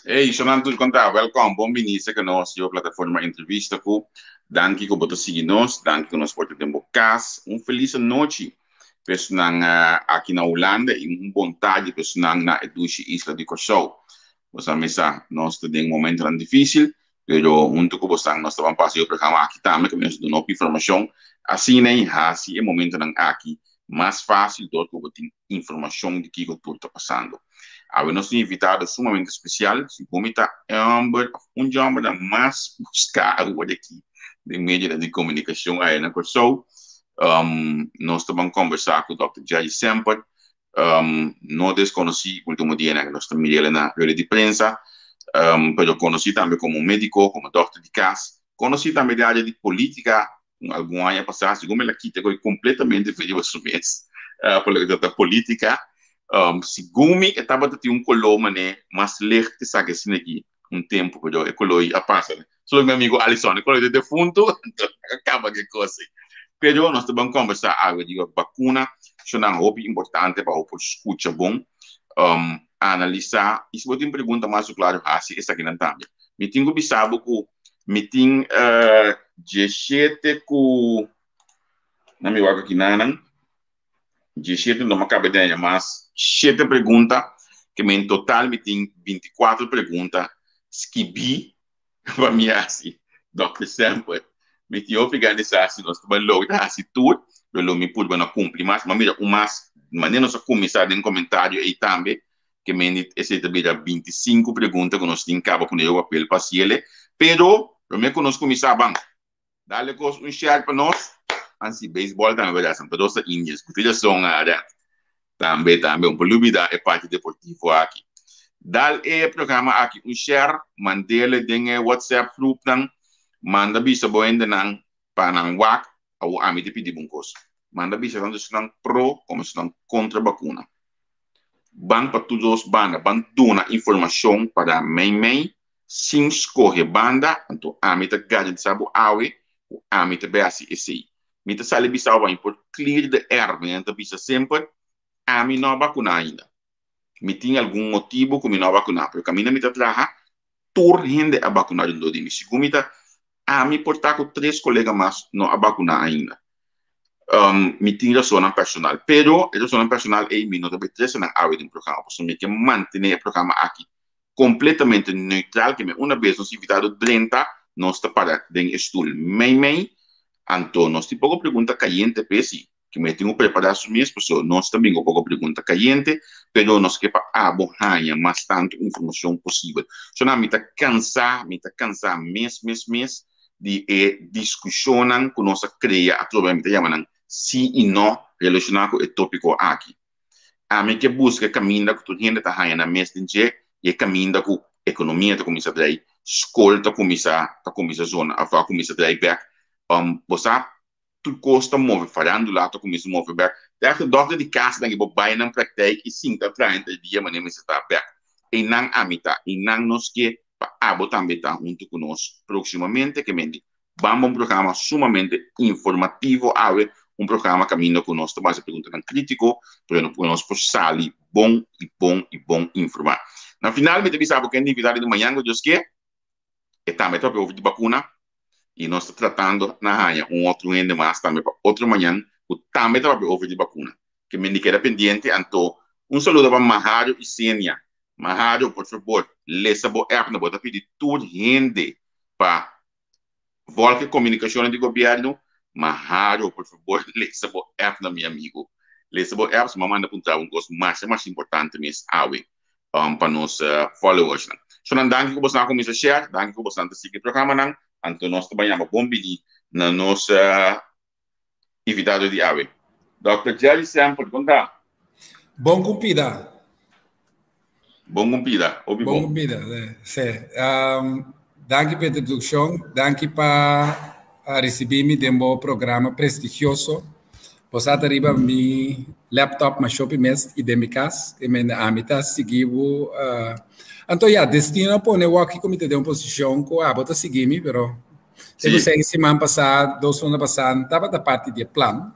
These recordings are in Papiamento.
Hey, shonnan tur kon ta? Welkom, bon bini serka nos riba plataforma Entrevista ku. Danki ku bo ta sigui nos, danki ku nos por ta den bo kas. Un felis anochi pa esnan aki na Hulanda i un bon tardi pa esnan na e dushi isla di Kòrsou. Bo sa mesa, nos ta den momentonan difísil, pero huntu ku bosan nos ta ban pasa e programa aki tambe ku nos duna hopi informashon. Asina i hasi e momentonan aki mas fásil dor ku bo tin informashon di kiko tur ta pasando. Awe nos tin invitado sumamente spesial, segun mi ta e hòmber òf un di hòmbernan mas buská awor aki den medionan di komunikashon aya na Kòrsou. Nos ta ban kòmbersá ku Dòkter Jerry Semper, no deskonosí último dianan nos ta mir'el na rede di prensa, pero konosí tambe komo médiko, komo dòkter di kas, konosí tambe den área di polítika. Algun aña pasá, segun mi la kita koe kompletamente for riba su mes pa loke ta trata polítika. Segun mi e tabata tin un koló manera mas licht ke esaki asina aki un tempu, pero e koló ei a pasa. Solo mi amigo Alison, e koló ei ta defuntu, enton a kaba ku e kos ei. Pero nos ta ban kombersá awe riba bakuna, esnan hopi importante pa bo por skucha bon, analisá, i si bo tin pregunta mas klaro hasi esakinan tambe. Mi tin ku bisa bo ku Mi tin 17 ku na mi wak aki nanan. 17 no me kaba di mas shete pregunta ke mi en total mi tin 24 pregunta skibí pa mi hasi Dòkter Semper. Mi tin hopi gana di sa si nos ta bai logra hasi tur, pero lo mi purba na kumpli mas. Ma mira un mas manera nos a kuminsá den komentario ei tambe ke men esei ta bira 25 pregunta ku nos tin kaba pone riba papel pa hasiele. Pero promé ku nos kuminsá ban dale kos un share pa nos. Ansi beisbòl tambe berdad Santa Rosa Indians ku tin rason Red tambe tambe un por lubida e parti deportivo aki. Dal e programa aki un share mandele den e WhatsApp groepnan manda bisa bo hendenan pa nan wak awor ami ta pidi bo un kos manda bisa tantu esnan pro komo esnan kontra bakuna. Ban pa tur dos banda, ban duna informashon para meimei sin skohe banda, anto ami ta garantisa bo awe ku ami ta bai hasi esei. Mi ta sali bisa bo, mi por clear the air, mi nan ta bisa semper, ami no a bakuna ainda. Mi tin algun motibu ku mi no a bakuna, pero kaminda mi ta traha, tur hende a bakuna rondó di mi. Segun mi ta, ami por ta ku tres kolega mas no a bakuna ainda. Mi tin rasonnan personal, pero e rasonnan personal ei mi no ta bay trese nan awe den programa, pasobra mi ke mantene e programa aki completamente neutral, ke mi una bes nos invitado drenta, nos ta para den e stul mei mei, anto nos tin poko pregunta kayente p'esi, ke mi tin ku prepara su mes, pasobra nos ta bin ku poko pregunta kayente, pero nos ke pa abo haña mas tantu informashon posibel. So nan mi ta kansa, mi ta kansa mes mes mes di e diskushonnan ku nos a krea atrobe, mi ta yama nan sí i no relashoná ku e tópiko aki. Ami ke buska e kaminda ku tur hende ta haña nan mes den dje i e kaminda ku ekonomia ta kuminsá drai, skol ta kuminsá ta kuminsá zona òf a kuminsá drai bèk. Bo sa tur kos ta move, farándula ta kuminsá move bèk. Te hasta dòkter di kas nan ke bo bai nan praktijk i sinta traha henter dia manera mester ta bèk. Einan ami ta, einan nos ke pa abo tambe ta huntu ku nos próksimamente. Ke mende ban pa un programa sumamente informativo awe, un programa kaminda ku nos ta basa preguntanan krítiko, pero ku nos por sali bon i bon i bon informá. Na final mi ta bisa abo ken ta invitá di mañan ku Dios ke, e tambe ta papia over di bakuna i nos ta tratando na haña un otro hende mas tambe pa otro mañan ku tambe ta papia over di bakuna. Ke mende keda pendiente anto un saludo pa Mahario i Senia. Mahario por fabor lesa bo app na bo ta pidi tur hende pa volg e komunikashonnan di gobièrnu. Mahario por fabor lesa bo app na mi amigo. Lesa bo app mi a manda puntra bo un kos masha masha importante mes awe pa nos followersnan. So nan danki ku boso a kuminsá share, danki ku boso ta sigui e programanan. Anto nos ta bai yama bon bini na nos invitado di awe. Dòkter Jerry Sanford, kon ta? Bon kumpida. Bon kumpida, hopi bon. Bon kumpida, sí. Danki pa e introdukshon, danki pa risibí mi den bo programa prestigioso. Bo sa ta riba mi laptop mas shopi mes i den mi kas, i men ami ta sigui bo. Anto ya, destino a pone wòki ku mi ta den un posishon ku abo ta sigui mi, pero te ku 6 siman pasá, dos luna pasá, no tabata parti di e plan.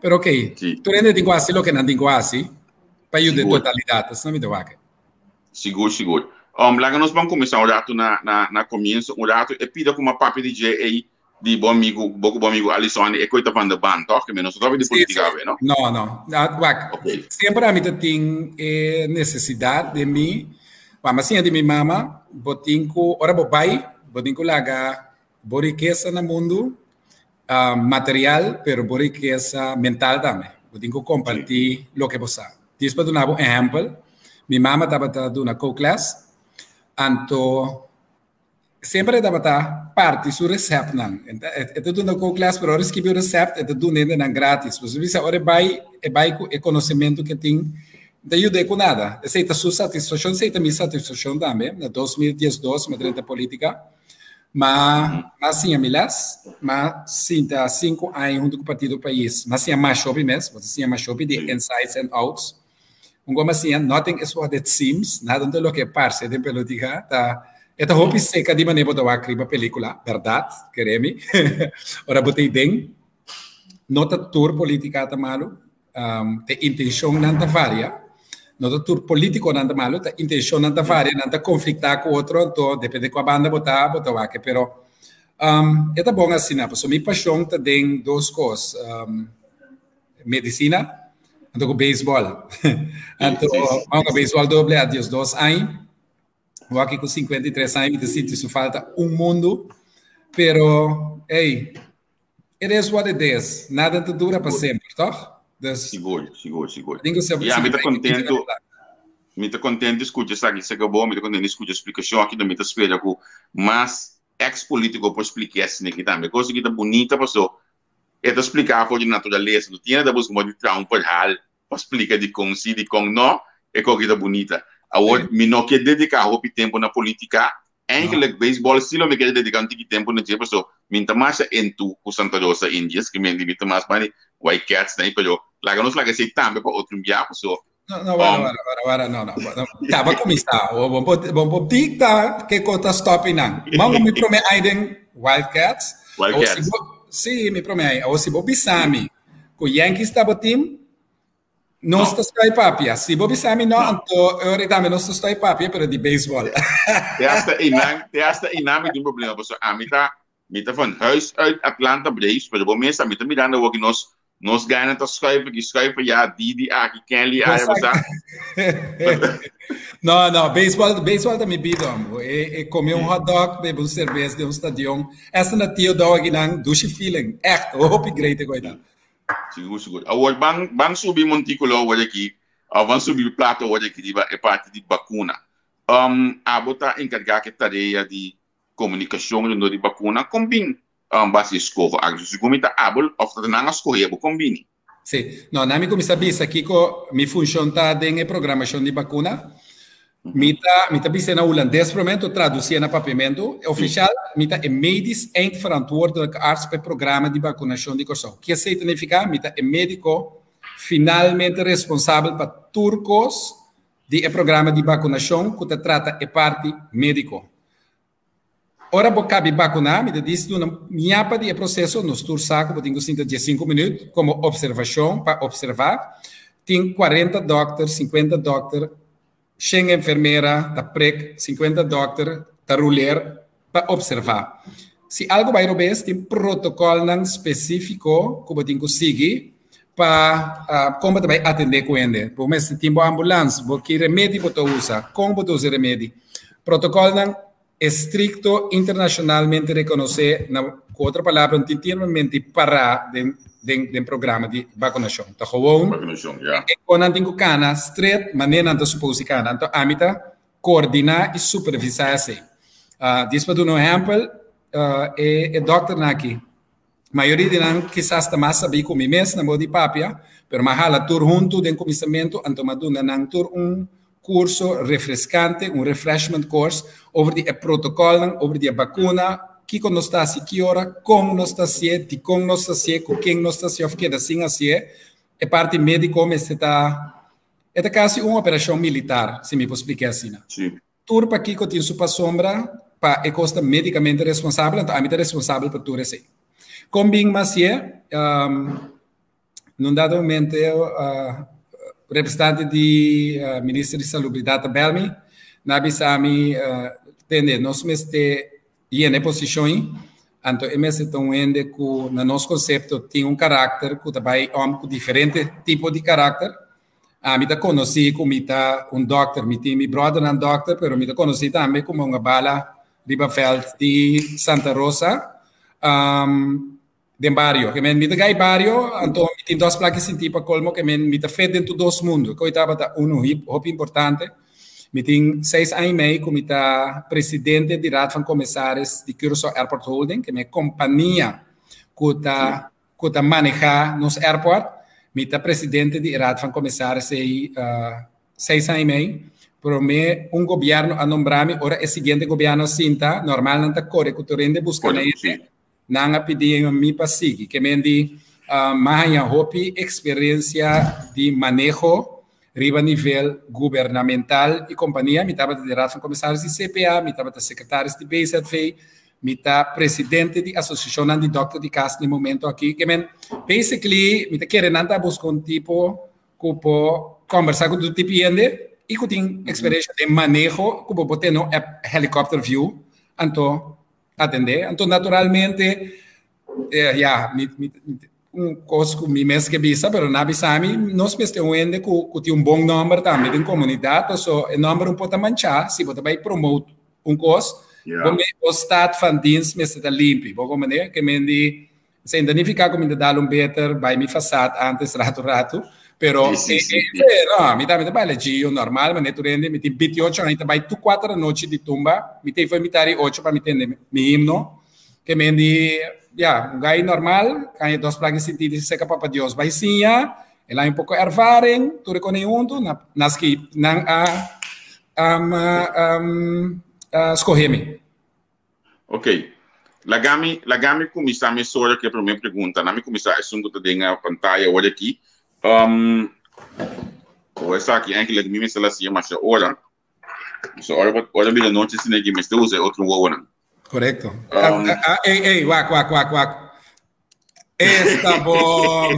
Pero ok, tur hende tin ku hasi loke nan tin ku hasi pa yuda e totalidat, asina mi ta wak. Sigur, sigur. Laga nos ban kuminsá un ratu na na na komienso un ratu e pida ku m'a papia di dje ei di bo amigu bo ku bo amigu Alison e koe ta van de baan tòg? Ke nos no ta papia di politika awe no? No no wak semper ami ta tin e nesesidat den mi wak mi a siña di mi mama bo tin ku ora bo bai bo tin ku laga bo rikesa na mundu material pero bo rikesa mental tambe. Bo tin ku kompartí loke bo sa. Dis pa duna bo un ehèmpel, mi mama tabata duna kookles, anto semper e tabata parti su resèptnan. E ta duna kookles pero ora e skibi un resèpt e ta duna hendenan grátis. Pasobra bisa ora e bai e bai ku e konosementu ku e tin no ta yud'é ku nada. Esei ta su satisfakshon, esei ta mi satisfakshon tambe. Na 2012 mi a drenta polítika. Ma a siña mi les, m'a sinta sinku aña huntu ku Partido Pais. M'a siña masha hopi mes, bo ta siña masha hopi di insides and outs. Un gua m'a siña, nothing is what it seems, nada no ta loke e parse den pelotica. Ta, e ta hopi seka di manera bo ta wak riba pelicula, berdad, kere mi. Ora bo ta ei den, no ta tur politica ta malu, Te intencionnan ta varia. No ta tur politiconan ta malo, ta intencionnan ta varia, nan ta conflicta cu otro, anto depende cua banda bo ta, bo ta wak. Pero um, e ta bon asina, pasobra mi pasion ta den dos cos, um, medicina anto cu baseball. Anto, m'a baseball doble a 12 aña. Wak cu 53 aña mi ta sinti su falta un mundo, pero, hey, It is what it is. Nada ta dura pa semper, toch? Dus, sigur, sigur, sigur. Ja, mi ta contento. Mi ta contento escucha esaki se bo, mi ta contento escucha explicacion aki, mi ta spera ku mas ex-politico por explica esaki aki tambe. Cosa ki ta bunita paso e ta explica for di naturalesa. No tiene ta busca modo di traha un verhaal pa splika dikon si, dikon no, e koki ta bunita. Awor, mi no ke dediká hopi tempu na politika, Eigenlijk beisbòl si lo mi kere dediká un tiki tempu na dje paso mi ta masha into ku Santa Rosa Indians, ki mi ta mas bani White Cats na ei, pero laga nos laga esei tambe pa otro un bia paso. No, no, wara, wara, wara, wara, no, no, no, kaba kuminsá, bo bo bo dikta ke kos ta stòp einan. Mango mi promé ai den Wild Cats. Wild Cats. Si, mi promé ai. Awor si bo bisa mi ku Yankees ta bo team, Nos ta stoi papia. Si bo bisa mi no, anto e ora tambe nos ta stoi papia, pero di baseball. Te hasta einan, te hasta einan mi tin problema, pasobra ami ta, mi ta van huis uit Atlanta Braves, pero bo mesa mi ta mirando awor ki nos, nos gainan ta schuif aki, schuif aya, Didi aki, Kenley aya, bo sa. No, no, baseball, baseball ta mi bida, hombre. E, e come un hot dog, bebe un cerveza den un stadion. Esta na Tio Dog akinan, dushi feeling. Echt, hopi great e koinan. Sigur, sigur. Awor ban, ban subi montículo awor aki, of ban subi plato awor aki riba e parti di bakuna. Um, abo ta enkargá ku e tarea di komunikashon rondó di bakuna. Kon bin um, basi e skoho aki? So, segun mi ta abo of ta nan a skohe bo, kon bini? Sí. No, na mi kuminsá bisa kiko mi funshon ta den e programashon di bakuna. Mi ta, mi ta bis'é na hulandes promé, anto tradusié na papiamentu. Ofishal, mi ta e medisch eindverantwoordelijke arts pa e programa di bakunashon di Kòrsou. Ke esei ta nifiká? Mi ta e médiko finalmente responsabel pa tur kos di e programa di bakunashon ku ta trata e parti médiko. Ora bo kabi bakuná, mi ta dis duna miapa di e proseso, nos tur sa ku bo tin ku sinta diesinku minüt komo opservashon pa opservá. Tin kuarenta dòkter, sinkuenta dòkter, shen enfermera ta prek, sinkuenta dòkter ta ruler pa opservá. Si algu bai robes, tin protokòlnan spesífiko ku bo tin ku sigui pa kon bo ta bai atendé ku hende. Bo mester tin bo ambulans, bo ki remedi bo ta usa, kon bo ta usa e remedi. Protokòlnan estrikto internashonalmente rekonosé, na ku otro palabra no tin tiemamente pará den den den programa di bakunashon. Ta gewoon Bakunashon, ya. e konan tin ku kana stret manera nan ta supos di kana. Anto ami ta koordiná i supervisá esei. Dis pa duna un ehèmpel, e e dòkternan aki Mayoria di nan kisas ta mas sabí ku mi mes na modo di papia, pero m'a hala tur huntu den kuminsamentu, anto m'a duna nan tur un kurso refreskante, un refreshment course, over di e protokòlnan, over di e bakuna, kiko nos ta hasi ki ora, kon nos ta hasié, dikon nos ta hasié, ku ken nos ta hasié òf keda sin hasié. E parti médiko mester ta, e ta kasi un operashon militar, si mi por splik'é asina. Tur pakiko tin su pasobra pa e kos ta medicamente responsabel, anto ami ta responsabel pa tur esei. Kon bin mas ye, na un dado momento representante di Minister di Salubridat ta bel mi, Nan a bisa mi, tende, nos mester yena e posishon ei, anto e mester ta un hende ku na nos konsepto tin un karakter ku ta bai om ku diferente tipo di karakter. Ami ta konosí ku mi ta un dòkter, mi tin mi bròdernan dòkter, pero mi ta konosí tambe komo un bala riba vèlt di Santa Rosa. Den bario. Ke men mi ta gai bario, anto mi tin dos plaki sinti pa colmo, ke men mi ta fit den tur dos mundo. Koe tabata uno hip, hopi importante. Mi tin seis aña y mei ku mi ta presidente di Raad van Commissaris di Curaçao Airport Holding, ke men kompania ku ta ku ta maneha nos airport. Mi ta presidente di e Raad van Commissaris ei seis aña y mei. Prome un gobierno a nombra mi, ora e siguiente gobierno a sinta, normal nan ta kore ku tur hende buska na hende. Nan a pidi mi pa sigui. Ke men di m'a haña hopi eksperensia di maneho riba nivel gubernamental i kompania. Mi tabata di Raad van Commissaris di CPA, mi tabata sekretaris di BZV, mi ta presidente di asosiashonnan di dòkter di kas na e momento aki. Ke men, basically, mi ta kere nan ta buska un tipo ku por kòmbersá ku tur tipo hende i ku tin eksperensia den maneho ku bo por tene un helicopter view. Anto Atendé. Anto naturalmente, eh, ya, mi, mi, un kos ku mi mes ke bisa, pero na bisa mi, nos mester un hende ku, ku tin un bon nòmber tambe den komunidat, paso e nòmber un por ta manchá si bo ta bai promote un kos, bo me, bo staat van dienst mester ta limpi, bo komprendé? Ke men di, Esei no ta nifiká ku mi ta dal un beter bai mi fasad antes ratu ratu, pero Sí, sí, sí, sí. no, mi tambe ta baila gio normal, manera tur hende, mi tin 28 aña, ta bai tur kuater anochi di tumba, mi ta for mitad di ocho pa mi tende mi himno, ke men di, ya, un gai normal, kaña dos plak di sinti di seka Papa Dios bai siña, el a un poko ervaring, tur e kone huntu, na na ski nan a um, um, a skohe mi. Ok. Laga mi, laga mi kuminsá mesora ku e promé pregunta. Na mi kuminsá esun ku ta den e pantaya awor aki. Um, o esaki eigenlijk mi mester hasié masha ora. So ora ora bira nochi asina aki mester usa e otro wowonan. Korekto. Um, ah, ah, ey, ey, wak, wak, wak, wak. Esta bon.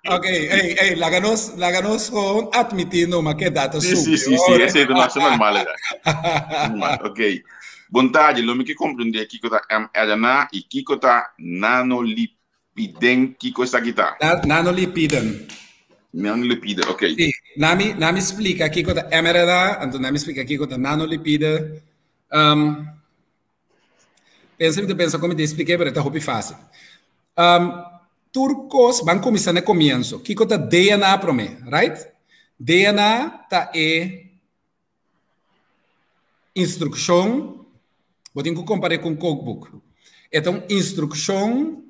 Ok, ey, ey, laga nos, laga nos gewoon admití numa que data Sí, sí, sí, sí, esei ta masha normal era. Normal, ok. Bon tardi, lo mi ke komprendé kiko ta mRNA i kiko ta nanolipiden, kiko esaki ta? Na, nanolipiden. Nanolipide, ok. Sí, nami, nami splika kiko ta mRNA, anto nami splika kiko ta nanolipide. Um, Pensa mi ta pensa kon mi ta expliké, pero e ta hopi fásil. Um, tur kos, ban kuminsá na komienso. Kiko ta DNA promé, right? DNA ta e instrukshon, bo tin ku kompar'é ku un kookboek. E ta un instrukshon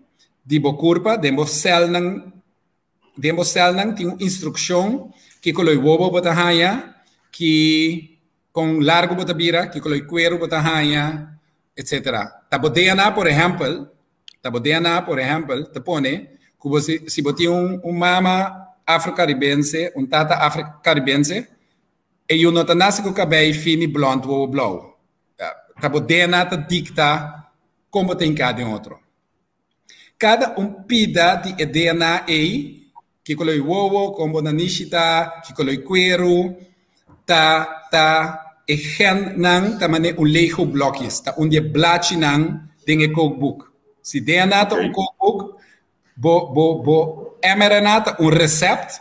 di bo kurpa den bo sèlnan, den bo sèlnan tin un instrukshon kiko lo e wobo bo ta haña, ki Kon largu bo ta bira, ki koloi kueru bo ta haña, etsetera. Ta bo DNA por ehèmpel, ta bo DNA por ehèmpel ta pone ku bo si si bo tin un un mama afro-karibense, un tata afro-karibense, e yu no ta nase ku kabei fini blònt wowo blou. Ta bo DNA ta dikta kon bo ta hinká den otro. Kada un pida di e DNA ei, ki koloi wowo, kon bo nanishi ta, ki koloi kueru, ta ta e gennan ta manera un Lego blokjes, ta un di e blachinan den e kookboek. Si DNA ta un kookboek, bo bo bo mRNA ta un resèpt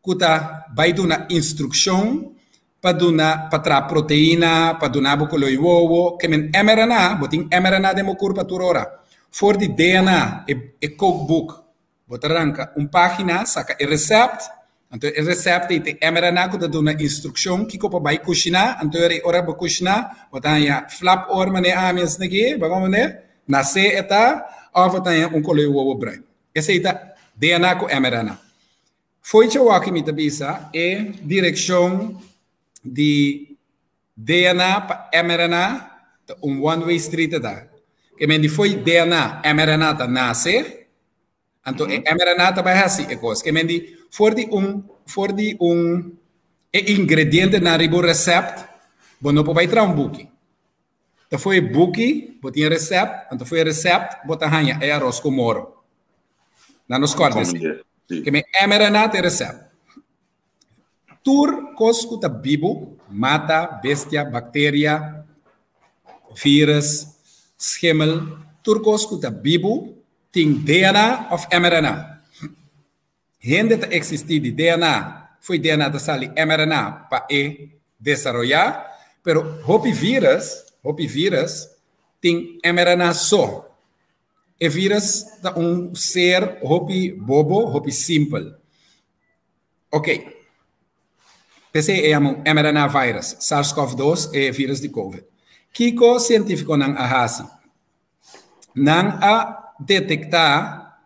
ku ta bai duna instrukshon pa duna pa traha proteina, pa duna bo koloi wowo, ke men mRNA, bo tin mRNA den bo kurpa tur ora. For di DNA, e e kookboek, bo ta ranka un pagina, saka e resèpt, anto e resèpt ei ta e mRNA ku ta duna instrukshon kiko pa bai kushiná, anto e ora bo kushiná, bo ta haña flap or manera ami esaki aki, bo komprendé? Nasé e ta, òf bo ta haña un koloi wowo bruin. Esei ta DNA ku mRNA. Fo'i Chawaki mi ta bisa e direkshon di DNA pa mRNA ta un one way street ta da. Ke men di fo'i DNA, mRNA ta nase, anto e mRNA ta bai hasi e kos. Ke men di for di un for di un e ingredientenan riba un resèpt bo no por bai traha un buki. Ta fo'i e buki bo tin e resèpt, anto fo'i e resèpt bo ta haña e aros ku moro. Nan nos kòrda esei. Ke men mRNA ta e resèpt. Tur kos ku ta bibu, mata, bestia, bakteria, vírus, schimmel, tur kos ku ta bibu tin DNA òf mRNA. Hende ta eksistí di DNA, fo'i DNA ta sali mRNA pa e desaroyá, pero hopi vírus, hopi vírus tin mRNA so. E vírus ta un ser hopi bobo, hopi simpel. Ok. P'esei e yama un mRNA virus, SARS-CoV-2 e vírus di Covid. Kiko sientífikonan a hasi? Nan a detektá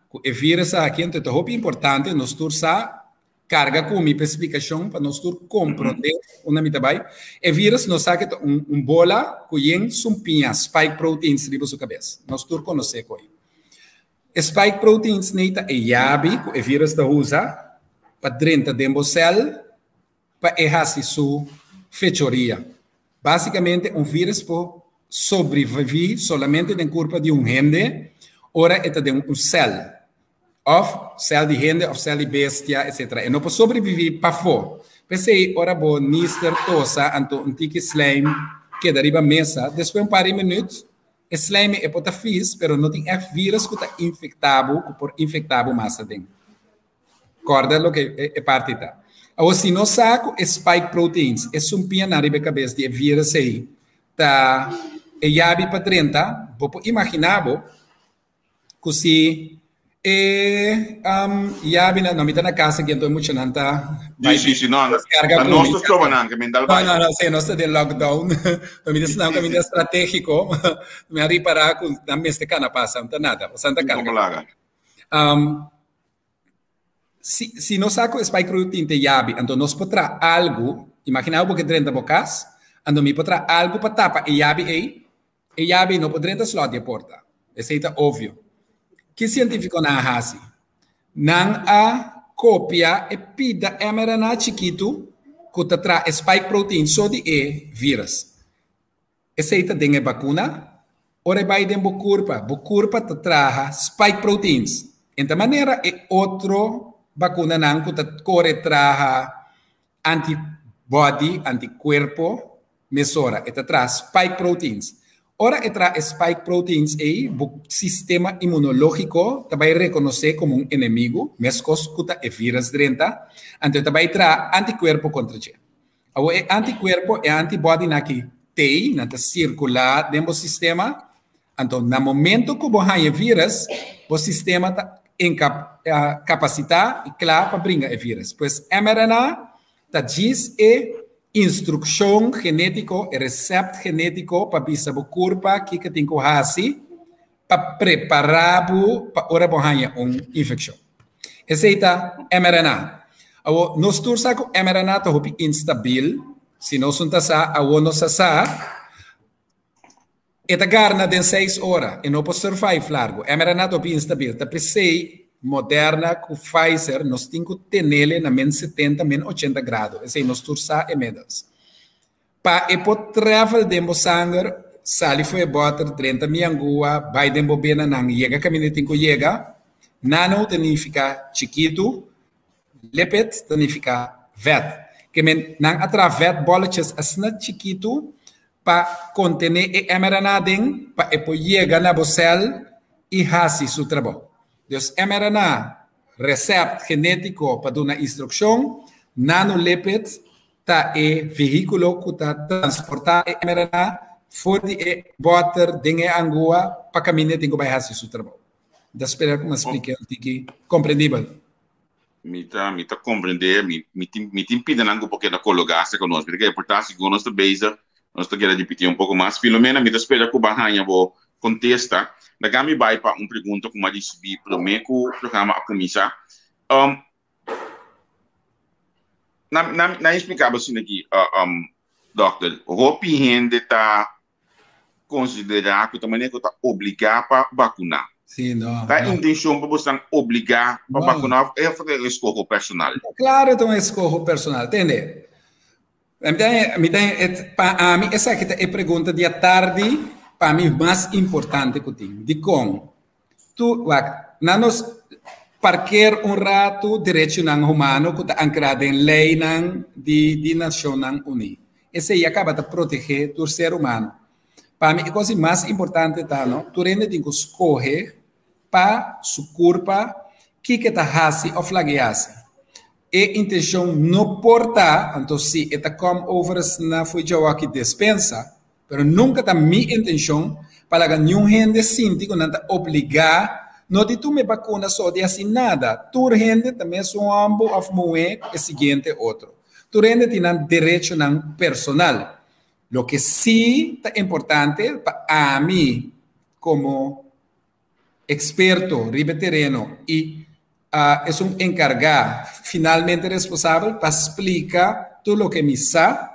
ku e vírus aki, anto e ta hopi importante, nos tur sa, karga ku mi pa e splikashon pa nos tur komprondé unda mi ta bai. E vírus nos sa ke ta un un bola ku yen sumpiña, spike proteins, riba su kabes. Nos tur konosé ku ei. E spike proteins nei ta e yabi ku e vírus ta usa pa drenta den bo sèl pa e hasi su fechoria. Básikamente un vírus por sobreviví solamente den kurpa di un hende ora e ta den un sèl, òf sèl di hende òf sèl di bestia etsetera. E no por sobreviví pafó. P'esei ora bo nister tosa anto un tiki slijm keda riba mesa, despues un par di minüt E slijm e por ta fis, pero no tin ègt vírus ku ta infektá bo, ku por infektá bo mas aden. Kòrda loke e parti ta. Awor, si nos sa ku e spike proteins, e sumpianan riba e kabes di e vírus ei, ta e yabi pa drenta, bo por imaginá bo ku si e yabi nan, no mi ta na kas aki anto e muchanan ta bai Sí, sí, sí, no, no. Descarga Ta nos ta stroba nan, ke men dal bai. No, no, no, sí, nos ta den lockdown. No mi ta esnan kaminda stratégiko. Mi a ripará ku nan mester kana pasa, no ta nada, osea nan ta karga. Laga. Si, si nos sa ku e spike protein ta yabi, anto nos por traha algu, imaginá bo ke drenta bo kas, anto mi por traha algu pa tapa e yabi ei, E yabi no por drenta slot di e porta. Esei ta obvio. Ki sientifikonan a hasi? Nan a kopia e pida mRNA chikitu ku ta traha e spike protein so di e vírus. Esei ta den e bakuna. Ora e bai den bo kurpa, bo kurpa ta traha spike proteins. En ta manera e otro bakunanan ku ta kore traha antibody, antikuerpo, Mesora e ta traha spike proteins. Ora e traha e spike proteins ei, bo sistema imunológiko ta bai rekonosé komo un enemigu, meskos ku ta e vírus drenta, anto e ta bai traha antikuerpo kontra dje. Awor e antikuerpo, e antibodynan aki t'ei, nan ta sirkulá den bo sistema, anto na momento ku bo haña e vírus, bo sistema ta kapasitá i kla pa bringa e vírus. Pues mRNA Ta djis e instrukshon genétiko, e resèpt genétiko pa bisa bo kurpa kiko tin ku hasi pa prepará bo pa ora bo haña un infekshon. Esei ta mRNA. Awor, nos tur sa ku mRNA ta hopi instabil. Si nos un ta sa, awor nos a sa. E ta garna den seis ora, e no por survive largu. mRNA ta hopi instabil. Ta p'esei Moderna ku Pfizer nos tin ku tenele na men 70, men 80 grado. Esei nos tur sa e medals. Pa e por travel den bo sanger, sali for e bòter, drenta mi angua, bai den bo benanan, yega kaminda e tin ku yega. Nano ta nifiká chikitu, Lipid ta nifiká vèt. Ke men nan a traha vèt bòlletjes asina chikitu pa kontené e mRNA den pa e por yega na bo sèl i hasi su trabou. Dus mRNA, resèpt genétiko pa duna instrukshon, nanolipid ta e vehíkulo ku ta transportá e mRNA for di e bòter den e angua pa kaminda e tin ku bai hasi su trabou. Mi ta spera ku mi a splika un tiki komprendibel. Mi ta mi ta comprende mi mi tin mi tin pidanan cu por keda cologa cerca nos. Mi ta kere por ta sigur nos ta bezig, nos ta keda ripiti un poco mas. Filomena, mi ta spera cu bo a haña bo contesta. Laga mi bay pa un pregunta cu mi a ricibi prome cu programa a cuminsa. Um, na na na explica bo asina aki, uh, um, dokter, hopi hende ta konsiderá ku ta manera ku ta obligá pa bakuná. Sí, no, Ta no. intenshon pa bosan obligá pa No. bakuná òf e ta un eskoho personal? Klaro ta un eskoho personal. Tende, mi ta, mi ta, et, pa ami esaki ta e pregunta di atardi pa mi mas importante ku tin. Dikon? Tu, wak, na nos, Parkeer un ratu derechonan humano ku ta ankrá den leinan di di Nashonnan Uní. Esei a kaba ta protegé tur ser humano. Pa mi e kos di mas importante ta no, tur hende tin ku skohe pa su kurpa kiko e ta hasi òf lag'é hasi. E intenshon no por ta, anto si e ta kom over asina fo'i djawoki despensa, Pero nunka ta mi intenshon pa laga niun hende sinti ku nan ta obligá no di tuma e bakuna so di hasi nada. Tur hende ta mesun hòmber òf muhé ku e siguiente otro. Tur hende tin nan derechonan personal. Loke sí ta importante pa ami komo eksperto riba e tereno i esun enkargá finalmente responsabel pa splika tur loke mi sa,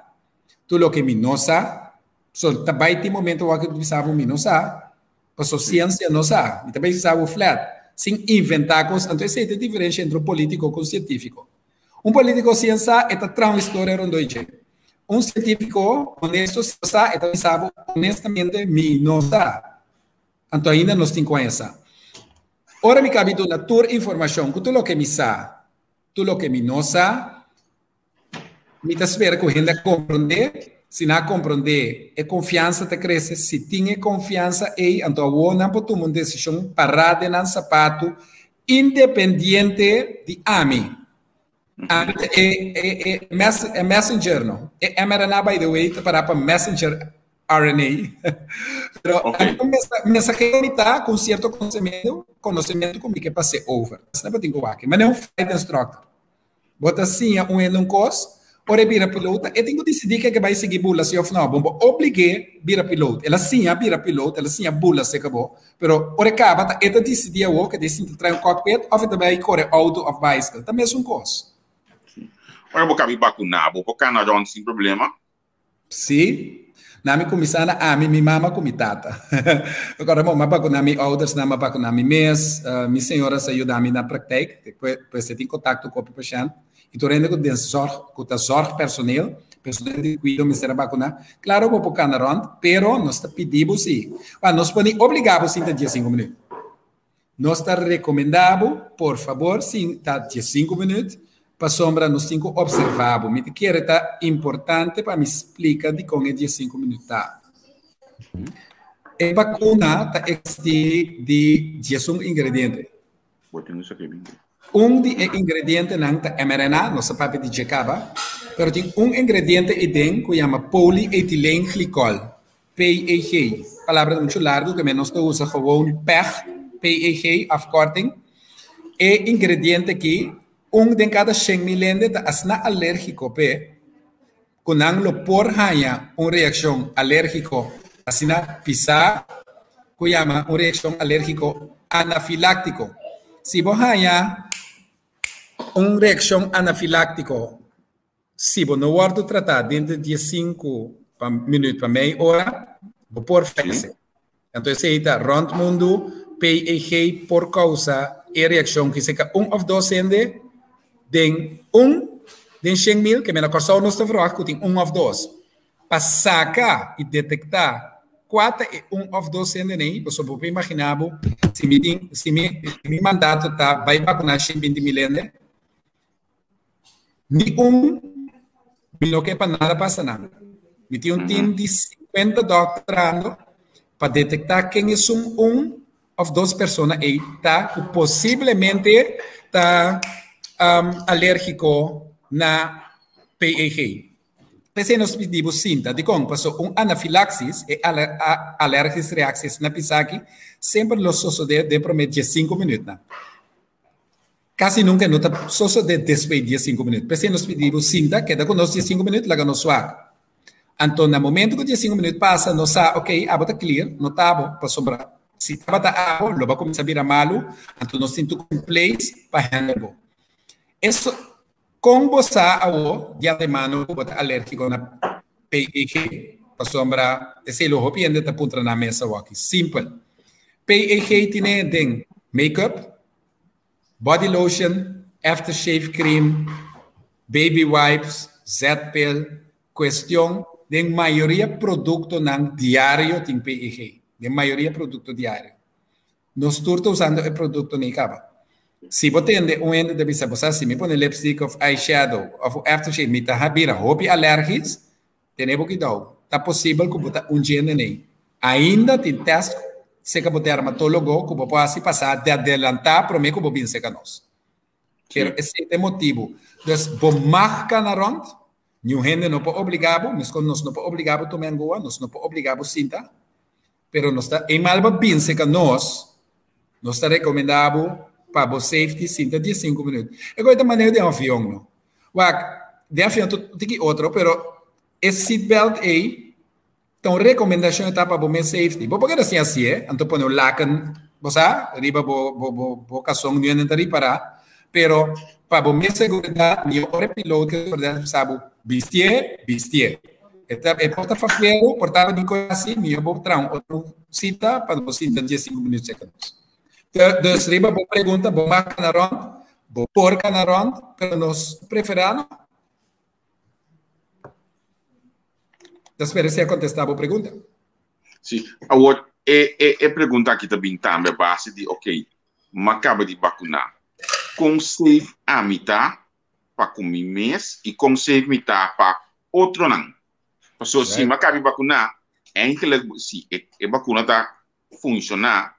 Tur loke mi no sa, so ta bai tin momento wak ku bisa bo mi no sa, paso siensia no sa, mi ta bai bisa bo flat, sin inventá kos, anto esei ta e diferensha entre un polítiko ku un sientífiko. Un polítiko sin sa, e ta traha un historia rondó dje. Un sientífiko honesto si no sa, e ta bisa bo honestamente mi no sa. Anto ainda nos tin ku haña sa. Ora mi kabi duna tur informashon ku tur loke mi sa, tur loke mi no sa, Mi ta spera ku hende a komprondé. Si nan a komprondé, e konfiansa ta krese. Si tin e konfiansa ei, anto awor nan por tuma un desishon pará den nan sapatu independiente di ami. Ami ta e e e messenger no. E mRNA by the way ta pará pa messenger RNA. Pero ami ta mensahero mi ta ku un sierto konosementu, konosementu ku mi ke pas'é over. Asina bo tin ku wak. Manera un flight instructor. Bo ta siña un hende un kos, ora e bira pilota, e tin ku disidí ke ke bai sigui bula si òf nò. Bo bo oblig'é bira pilot. El a siña bira pilot, el a siña bula serka bo, pero ora e kaba ta e ta disidí awor ke ta sinta trae un cockpit òf e ta bai kore outo òf baiskel. Ta mesun kos. Ora bo kabi bakuná, bo por kana rònt sin problema? Sí. Na mi kuminsá na ami, mi mama ku mi tata. Mi kòrda bo, mi a bakuná mi oudersnan, mi a bakuná mi mes. Mi señora sa yuda mi na praktijk, pues e tin kontakto ku hopi pashènt. I tur hende ku den zòrg, ku ta zòrgpersoneel, personeel di kuido mester a bakuná. Klaro bo por kana rònt, pero nos ta pidi bo si. Wèl, nos por ni obligá bo sinta diesinku minüt. Nos ta rekomendá bo, por fabor, sinta diesinku minüt, pasobra nos tin ku opservá bo. Mi ta kere ta importante pa mi splika dikon e diesinku minüt ta. E bakuna ta eksistí di diesun ingrediente. Un di e ingredientenan ta mRNA, nos a papia di dje kaba, pero tin un ingrediente eiden ku yama polyethyleenglycol, PEG, palabra ta muchu largu ke men nos ta usa gewoon peg, PEG, afkorting. E ingrediente aki, un den kada 100.000 hende ta asina alérgiko p'e, ku nan lo por haña un reakshon alérgiko asina pisá ku yama un reakshon alérgiko anafiláktiko. Si bo haña un reakshon anafiláktiko, Si bo no wòrdu tratá denter di diesinku pa minüt pa mei ora, bo por fayesé. Anto esei ta rònt mundu, PEG por kousa e reakshon ku seka un òf dos hende den un den 100.000, ke mena Kòrsou nos ta verwagt ku tin un òf dos. Pa saka i detektá kua ta e un òf dos hende nei, pasobra bo por imaginá bo si mi tin si mi si mi mandato ta bai bakuná 120.000 hende, Ni un mi no ke pa nada pasa nan. Mi tin un team di 50 dòkter trahando pa detektá ken esun un òf dos persona ei ta ku posiblemente ta alérgiko na PEG. P'esei nos pidi bo sinta. Dikon? Pasobra un anafilaksis, e alergis reaksis na pisaki, semper lo sosodé den promé diesinku minütnan. Kasi nunka e no ta sosodé despues di diesinku minüt. P'esei nos pidi bo sinta, keda ku nos diesinku minüt, laga nos wak. Anto na momentu ku diesinku minüt pasa, nos sa, ok, abo ta clear, no ta abo, pasobra si tabata abo, lo bo a kuminsá bira malu, anto nos tin tur in place pa handle bo. Eso, kon bo sa awo di antemano ku bo ta alérgiko na PEG? Pasobra esei lo hopi hende ta puntra nan mes awoki. Simpel. PEG tine den make-up, Body lotion, aftershave cream, baby wipes, zetpil, cuestion, den mayoria productonan diario tin PEG. Den mayoria producto diario. Nos tur ta usando e productonan ei caba. Si bo tende un hende ta bisa, bo sa si mi pone lipstick of eyeshadow of aftershave mi ta bira hopi alergisch, tene bo cuidao. Ta posibel cu bo ta un djende nei. Ainda tin test seca bo dermatologo cu bo por haci pasa di adelanta prome cu bo bin seca nos. Pero esey ta e motibo. Dus bo mag cana rond, niun hende no por obliga bo, mescos nos no por obliga bo tuma angoa, nos no por obliga bo sinta, pero nos ta eenmaal bo bin seca nos, nos ta recomenda bo pa bo safety sinta diesinco minuut. E koe ta maneho den avion no. Wak, den avion ta un tiki otro, pero e seatbelt ey Ta un rekomendashon e ta pa bo mes safety. Bo por keda sin hasié, anto pone un laken, bo sa, riba bo bo bo bo kason niun hende ta ripará, pero pa bo mes seguridat mihó ora e piloto ke seguridad bisa bo bistié, bistié. E ta e por ta fafiero, por ta di koe hasi, mihó bo traha un otro sita pa bo sinta diesinku minüt serka nos. Dus riba bo pregunta, bo mag kana rònt, bo por kana rònt, pero nos preferá no. Ta spera si a contesta bo pregunta. Sí, awor e, e, e pregunta aki ta bin tambe a base di, ok, m'a caba di vacuna. Con safe ami ta pa cu mi mes y con safe mi ta pa otronan? Pasobra si m'a caba di vacuna, eigenlijk si e, e vacuna ta funciona,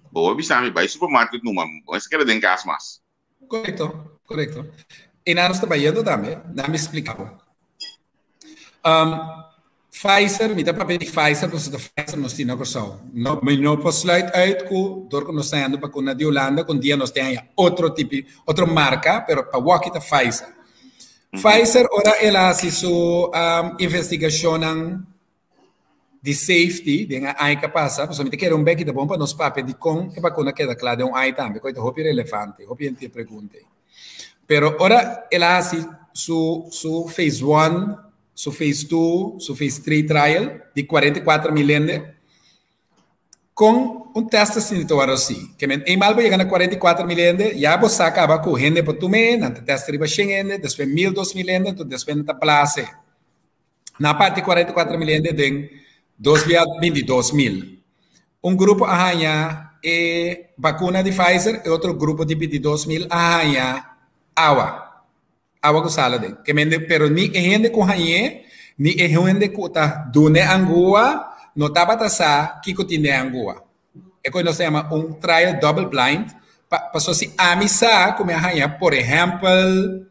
bo a bisa mi bai supermarket numa, bo mester keda den cas mas. Correcto, correcto. E nan nos ta bayendo tambe, nan mi splica bo. Um, Pfizer, mi ta papia di Pfizer, pasobra ta Pfizer nos tin na Kòrsou. No, mi no por sluit uit ku dor ku nos ta yendo bakuna di Hulanda, ku un dia nos tin haña otro tipi, otro marka, pero pa wòki ta Pfizer. Pfizer ora el a hasi su um, investigashonnan di safety den e aña ka pasa, pasobra mi ta kere un beki ta bon pa nos papia di kon e bakuna keda kla den un aña tambe, ku e ta hopi relevante, hopi hende tin e pregunta ei. Pero ora el a hasi su su phase one, su phase two, su phase three trial di 44,000 hende, kon un test asina ta wòrdu hasi? Ke men eenmaal bo yega na 44,000 hende, ya bo sa kaba ku hende por tum'é, nan ta test riba shen hende, despues mil, 2000 hende, anto despues nan ta plas'é. Na parti 44 mil hende den dos bia 22 mil. Un grupo a haña e bakuna di Pfizer, e otro grupo di 22 mil a haña awa. Awa ku sala den. Ke mende, pero ni e hende ku hañ'é, ni e hende ku ta dun'é angua, no tabata sa kiko tin den angua. E ku nos ta yama un trial double blind, pa, paso si ami sa ku mi a haña, por ehèmpel,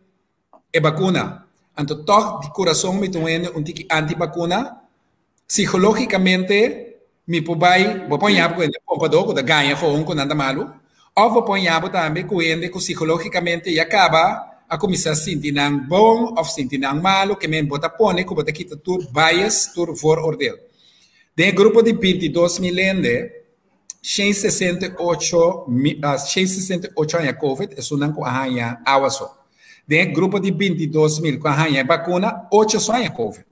e bakuna. Anto tòg di kurason mi ta un hende un tiki anti-bakuna. Psikológikamente mi por bai, bo por haña bo ku hende pompadó ku ta gaña gewoon ku nan ta malu, òf bo por haña bo tambe ku hende ku psikológikamente ya kaba a kuminsá sinti nan bon òf sinti nan malu, ke men bo ta pone ku bo ta kita tur bias, tur vooroordeel. Den e grupo di 22,000 hende, 668 668 haña covid, esunnan ku a haña awa so. Den e grupo di 22,000 ku a haña e bakuna, ocho so haña covid.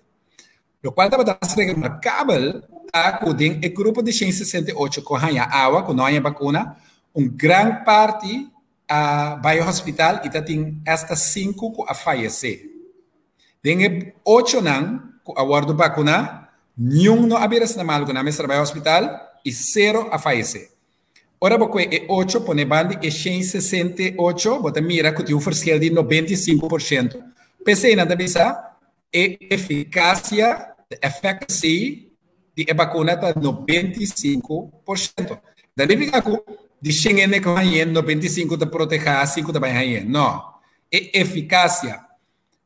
Lokual tabata mas remarkabel ta ku den e grupo di 668 ku a haña awa, ku no haña bakuna, un gran parti a bai hospital i ta tin esta sinku ku a fayesé. Den e ochonan ku a wòrdu bakuná, niun no a bira asina malu ku nan mester a bai hospital i sero a fayesé. Ora bo kue e ocho pone banda di e 168, bo ta mira ku tin un ferskil di 95%. P'esei nan ta bisa e efikasia, the efficacy, di e bakuna ta 95%. Ta nifiká ku di shen hende ku hañ'é, 95 ta protehá, sinku ta bai hañ'é. No. E efikasia.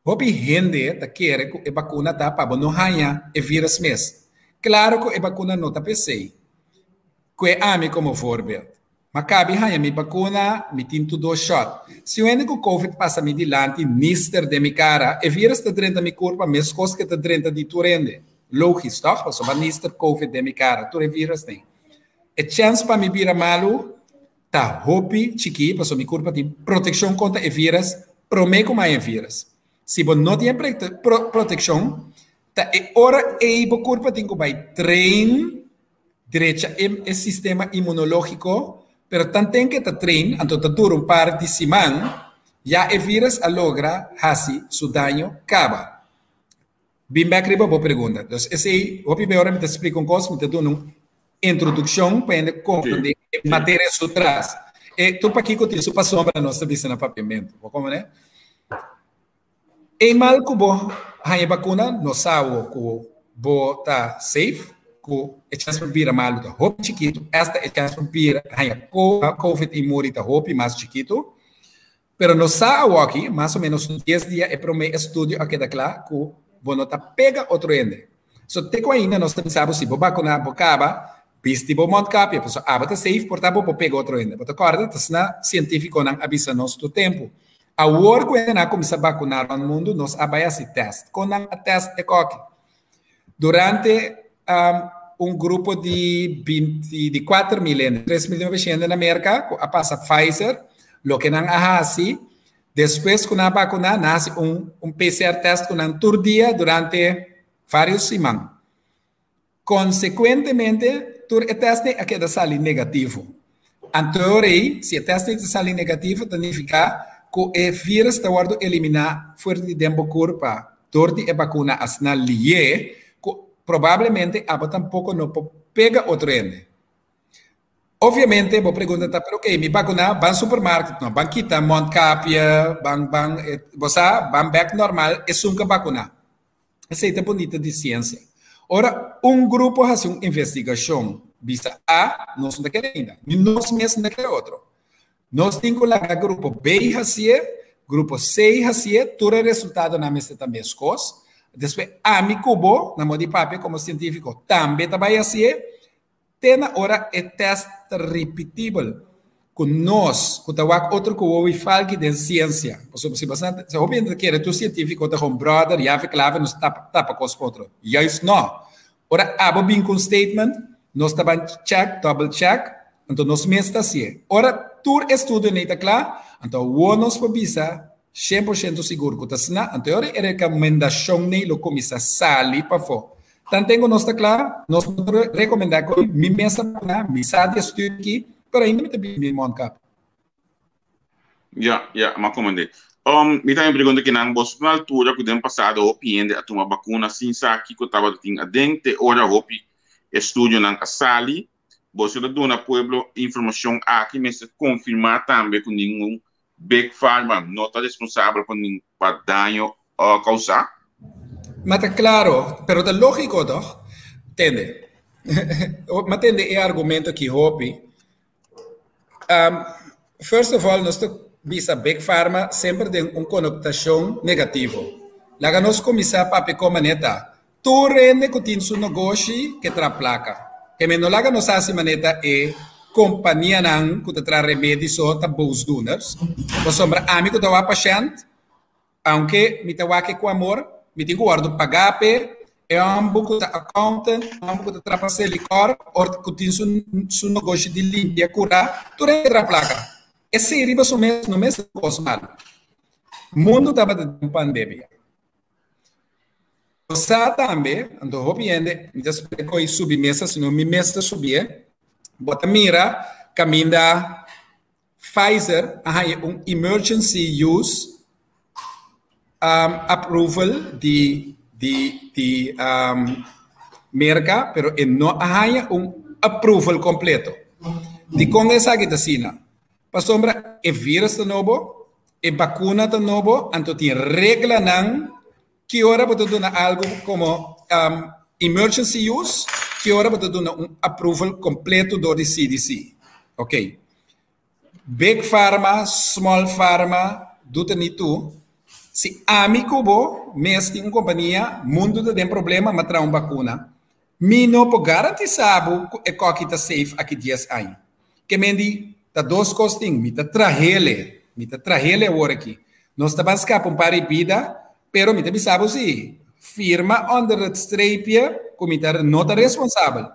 Hopi hende ta kere ku e bakuna ta pa bo no haña e vírus mes. Klaro ku e bakuna no ta p'esei. Kue ami komo voorbeeld. Ma kabi haña mi bakuna, mi tin tur dos shòt. Si un hende ku covid pasa mi dilanti nister den mi kara, e vírus ta drenta mi kurpa meskos ku e ta drenta di tur hende. Logis, tòg? Pasobra nister covid den mi kara, tur e vírus den. E chèns pa mi bira malu ta hopi chikí pasobra mi kurpa tin protekshon kontra e vírus promé ku mi haña e vírus. Si bo no tin e protekshon, ta e ora ei bo kurpa tin ku bai train drecha e e sistema inmunológiko, pero tanten ke ta train, anto ta dura un par di siman, ya e vírus a logra hasi su daño kaba. Bin bèk riba bo pregunta. Dus esei, hopi be ora mi ta splika un kos, mi ta duna un introdukshon pa hende komprendé e materia su tras. E tur pakiko tin su pasobra, nos ta bisa na papiamentu. Bo komprendé? Eenmaal ku bo haña bakuna, nos sa awo ku bo ta safe, ku e chèns pa bira malu ta hopi chikitu, esta e chèns pa bira haña covid i muri ta hopi mas chikitu. Pero nos sa awoki, mas o ménos un dies dia e promé estudio a keda kla ku bo no ta pega otro hende. So te ku ainda nos ta bisa bo si bo bakuná bo kaba, bisti bo mondkapje pasobra abo ta safe por ta bo por pega otro hende. Bo ta kòrda? Ta asina sientífikonan a bisa nos tur tempu. Awor ku hendenan a kuminsá bakuná rònt mundu nos a bai hasi tèst. Kon nan a tèst e kòki? Durante un grupo di binti di 4000 hende, 3900 hende na Merka ku a pasa Pfizer, loke nan a hasi despues ku nan a bakuná, nan a hasi un un PCR tèst ku nan tur dia durante vários siman. Konsekuentemente tur e tèstnan a keda sali negativo. Anto ei, si e tèstnan ta sali negativo ta nifiká ku e vírus ta wòrdu eliminá for di den bo kurpa dor di e bakuna asina lié ku probablemente abo tampoko no por pega otro hende. Obviamente bo pregunta ta, pero ok, mi bakuna, ban supermarket no, ban kita mondkapje, ban ban, bo sa, ban bek normal, esun ku a bakuna. Esei ta bunita di siensia. Ora un grupo hasi un investigashon bisa A, nos no ta kere ainda, ni nos mes no ta kere otro. Nos tin ku laga grupo B hasié, grupo C hasié, tur e resultadonan mester ta meskos. Despues ami ku bo, na modo di papia komo sientífiko, tambe ta bai hasié, te na ora e tèst ta ripitibel ku nos ku ta wak otro ku wowi falki den siensia. Pasobra si bo sa, si hopi hende ta kere tur sientífiko ta gewoon bròder, yave klave, nos ta tapa kos ku otro. Juist nò. Ora abo bin ku un statement, nos ta ban check, double check, anto nos mes ta hasié. Ora tur estudio nei ta kla, anto awor nos por bisa 100% sigur ku ta asina, anto e ora e rekomendashon nei lo kuminsá sali pafó. Tanten ku nos ta kla, nos no ta rekomendá ku mi mes ta vakuná, mi sa di e studio aki, pero ainda mi ta biba mi mondkap. Ya, ya, m'a komprendé. Mi tambe pregunta kinan, boso ta na altura ku den pasado hopi hende a tuma bakuna sin sa kiko tabata tin aden te ora hopi estudionan a sali? Boso ta duna pueblo informashon aki mester konfirmá tambe ku ningun Big Pharma no ta responsabel pa nin pa daño kousá? Ma ta klaro, pero ta lógiko tòg? Tende. M'a tende e argumento aki hopi. First of all nos ta bisa Big Pharma semper den un konotashon negativo. Laga nos kuminsá papia kon manera ta. Tur hende ku tin su nogoshi ke traha plaka. Ke men no laga nos hasi manera ta e kompanianan ku ta traha remedi so ta boosdoeners. Pasobra ami ku ta wak pashènt, Aunke mi ta wak e ku amor, mi tin ku wòrdu pagá p'e. E hòmber ku ta accountant, e hòmber ku ta traha pa Selikor or ku tin su su nogoshi di limpia kurá, tur hende traha plaka. Esei riba su mes no mester ta kos malu. Mundu tabata den un pandemia. Bo sa tambe, anto hopi hende, mi ta spera ku e subi mesa, sino mi mes ta subié, bo ta mira kaminda Pfizer a haña un emergency use approval di di di Merka, pero e no a haña un approval kompleto. Dikon esaki ta asina? Pasobra e virus ta nobo, e bakuna ta nobo, anto tin reglanan ki ora bo ta duna algu komo emergency use, ki ora bo ta duna un approval kompleto dor di CDC. Oké. Big Pharma, Small Pharma, doet er niet toe. Si ami ku bo mes tin un kompania, mundu ta den problema, m'a traha un bakuna. Mi no por garantisá bo ku e kòki ta safe aki dies aña. Ke men di, ta dos kos tin, mi ta trahele, mi ta trahele awor aki. Nos ta ban skapa un par di bida, pero mi ta bisa bo si, firma onder het streepje ku mi ta no ta responsabel.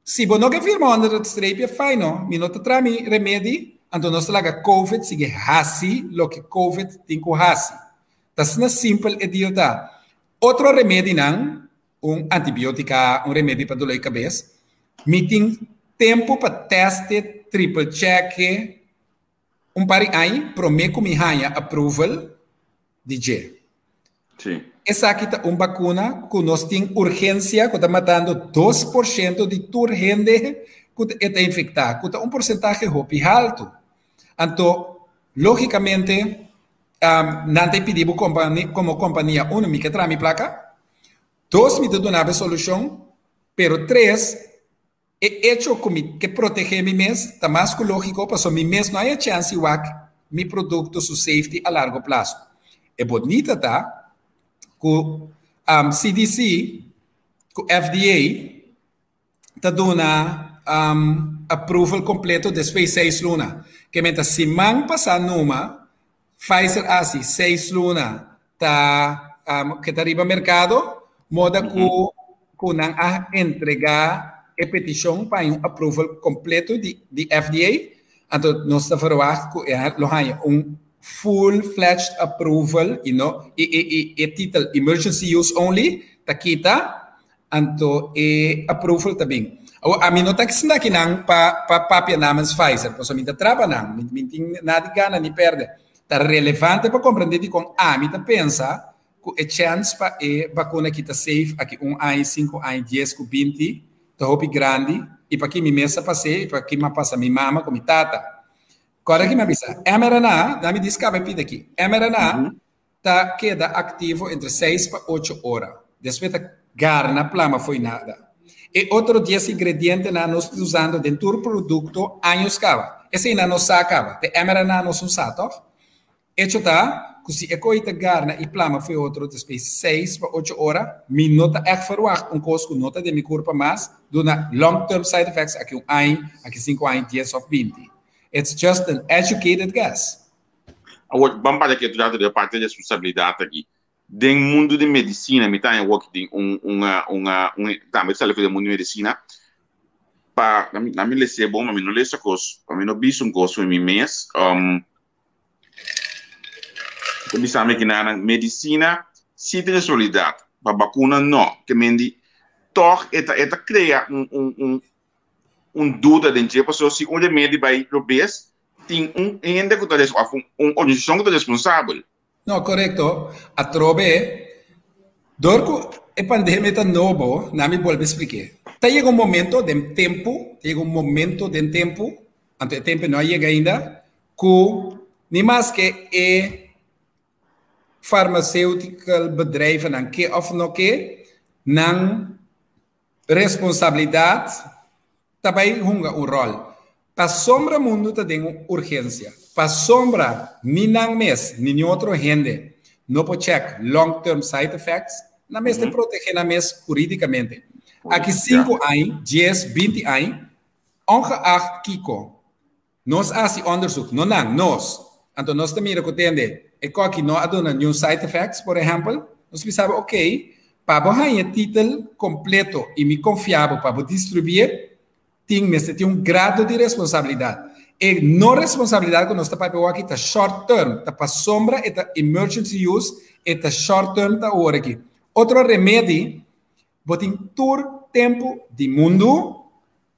Si bo no ke firma onder het streepje, fijn no, mi no ta traha mi remedi, anto nos ta laga Covid sigui hasi loke Covid tin ku hasi. Ta asina simpel e deal ta. Otro remedinan, un antibiotica, un remedi pa dolor di kabes, mi tin tempu pa teste, triple checke, un par di aña promé ku mi haña approval di dje. Sí. Esaki ta un bakuna ku nos tin urgensia ku ta matando 2% di tur hende ku e ta infektá, ku ta un porsentahe hopi haltu. Anto, lógikamente, nan ta pidi bo komo kompania, uno, mi ke traha mi plaka, dos, mi ta duna bo e solushon, pero tres, e echo ku mi ke protegé mi mes ta mas ku lógiko pasobra mi mes no a haña chèns di wak mi produkto su safety a largo plaso. E bonita ta ku CDC ku FDA ta duna approval kompleto despues seis luna. Ke men ta siman pasá numa Pfizer a hasi seis luna ta ke ta riba merkado, moda ku ku nan a entregá e petishon pa haña un approval kompleto di di FDA, anto nos ta verwagt ku e lo haña un full-fledged approval i no i i e titel emergency use only ta kita. Anto e approval ta bin. Awor, ami no ta sinta akinan pa pa papia namens Pfizer, pasobra mi ta traba nan, mi mi tin nada di gana ni perde. Ta relevante pa comprende dikon ami ta pensa ku e chèns pa e bakuna aki ta safe aki un aña, sinku aña, dies ku binti ta hopi grandi i paki mi mes a pas'é i paki mi a pasa mi mama ku mi tata. Kòrda ki mi a bisa, mRNA, dami diskaba e pida aki, mRNA ta keda aktivo entre seis pa ocho ora. Despues ta garna plama fo'i nada. E otro dies ingredientenan nos ta usando den tur produkto años kaba. Eseinan nos sa kaba. Te mRNA nos un sa, tòg? Echo ta ku si e koi ta garna i plama fo'i otro despues seis pa ocho ora, mi no ta ègt ferwagt un kos ku no ta den mi kurpa mas duna long term side effects aki un aña, aki sinku aña, dies òf binti. It's just an educated guess. Awor, ban para ke trata di e parti di responsabilidat aki. Den mundu di medisina, mi ta haña awor ki tin un un un un tambe ta sali for di e mundu di medisina, pa na mi lesa bon, ma mi no lesa kos, pa mi no bisa un kos for mi mes, ta bisa mi kinanan medisina si tin responsabilidat, pa bakuna no, ke men di tòg e ta e ta krea un un un un duda den dje, pasobra si un remedi bai robes, tin un hende ku ta òf un organisashon ku ta responsabel. No, korekto. Atrobe, dor ku e pandemia ta nobo, na mi bolbe splik'é. Ta yega un momento den tempu, ta yega un momento den tempu, anto e tempu no a yega ainda, ku ni maske e farmaceutical bedrijvennan ke òf no ke, nan Responsabilidat ta bai hunga un ròl. Pasobra mundu ta den un urgensia. Pasobra ni nan mes ni niun otro hende no por chèk long term side effects, nan mester protegé nan mes hurídikamente. Aki sinku aña, dies, 20 aña, ongeacht kiko, Nos a hasi onderzoek, no nan, nos. Anto nos ta mira ku tende e koki no a duna niun side effects, por ehèmpel. Nos bisa bo, oké, pa bo haña e titel kompleto i mi konfia bo pa bo distribuié, tin mester tin un grado di responsabilidat. E no responsabilidat ku nos ta papia awor aki ta short term, ta pasobra e ta emergency use, e ta short term ta awor aki. Otro remedi, bo tin tur tempu di mundu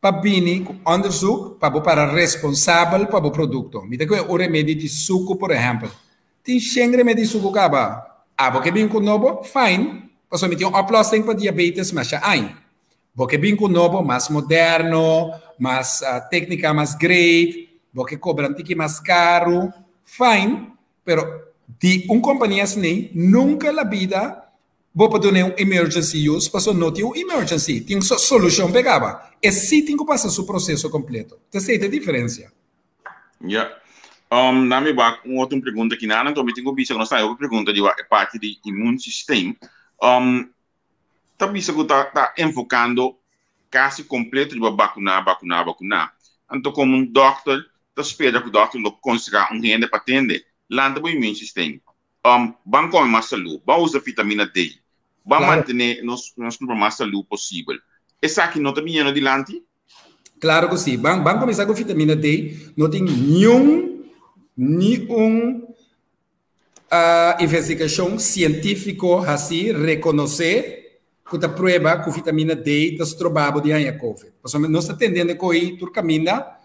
pa bini ku onderzoek pa bo para responsabel pa bo produkto. Mi ta kohe un remedi di suku por ehèmpel. Tin shen remedi di suku kaba. Abo ke bin ku nobo? Fine, pasobra mi tin un oplossing pa diabetes masha aña. Bo ke bin ku nobo mas moderno, mas téknika mas great, bo ke kobra un tiki mas karu, fine, pero di un kompania asina nunka la bida Bo por dun'é un emergency use pasobra no tin un emergency, tin un solucion p'e caba. E si tin cu pasa su proceso completo. Ta esey ta e diferencia. Ya. Na mi wak un otro pregunta aki nan, anto mi tin cu bisa cu nos ta haña hopi pregunta di e parti di immuunsysteem. Ta bisa cu ta ta enfocando casi completo riba bacuna, bacuna, bacuna. Anto como un dokter ta spera cu dokter lo conseha un hende pa tende, lanta bo immuunsysteem. Ban kome mas salú, ban usa vitamina D, ban mantené nos nos kurpa mas salú posibel. Esaki no ta biniendo dilanti? Klaro ku si. Ban ban kuminsá ku vitamina D. No tin niun niun investigashon sientífiko hasí rekonosé ku ta prueba ku vitamina D ta stroba bo di haña covid. Pasobra nos ta tendendo ko'i tur kaminda.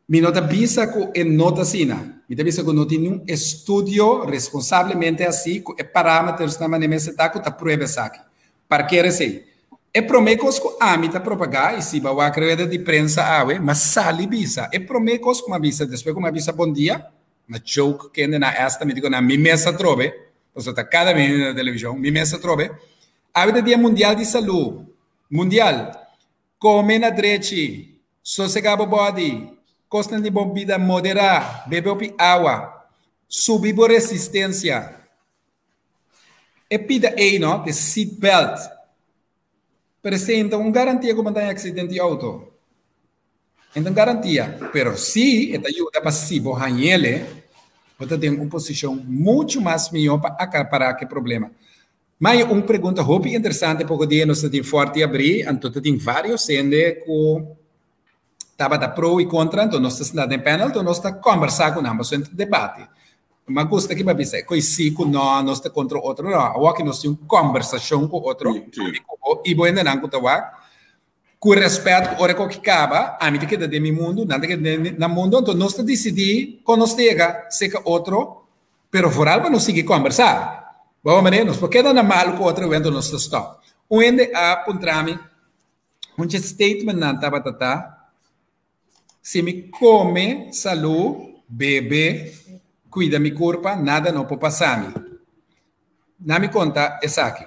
Mi no ta bisa ku e no ta asina. Mi ta bisa ku no tin niun estudio responsablemente hasí ku e parametersnan manera mester ta ku ta prueba esaki. Parker esei. E promé kos ku ami ta propagá, i si bo a wak rueda di prensa awe, m'a sali bisa. E promé kos ku m'a bisa despues ku m'a bisa bon dia, m'a joke kende na esta, mi di ku nan mi mes atrobe, pasobra ta kada bes na televishon, mi mes atrobe, awe ta dia mundial di salú, mundial, kome na drechi, sosegá bo bòdi, kosnan di bo bida moderá, bebe hopi awa, subi bo resistensia. E pida ei no, de seat belt, presenta un garantia ku bo ta haña aksidente di outo. E ta un garantia, pero si e ta yuda pa si bo hañ'ele, bo ta den un posishon muchu mas mihó pa akapará ku e problema. Ma e un pregunta hopi interesante poko dia nos ta tin Fòrti Abrí, anto ta tin vários hende ku tabata pro i kontra, anto nos ta sinta den panel, anto nos ta kòmbersá ku nan, pasobra ta debati. Mi a gusta ki bo a bisa e koi si ku no, nos ta kontra otro, no, awor ki nos tin un kòmbersashon ku otro, ami ku bo i bo hendenan ku ta wak, ku rèspèt ku ora ku aki kaba, ami ta keda den mi mundu, nan ta keda den nan mundu, anto nos ta disidí kon nos ta yega serka otro, pero vooral pa nos sigui kòmbersá. Bo a manera nos por keda na malu ku otro, anto nos ta stòp. Un hende a puntra mi, Un dje statementnan tabata ta, Si mi kome salú, bebe, kuida mi kurpa, nada no por pasa mi. Na mi konta esaki.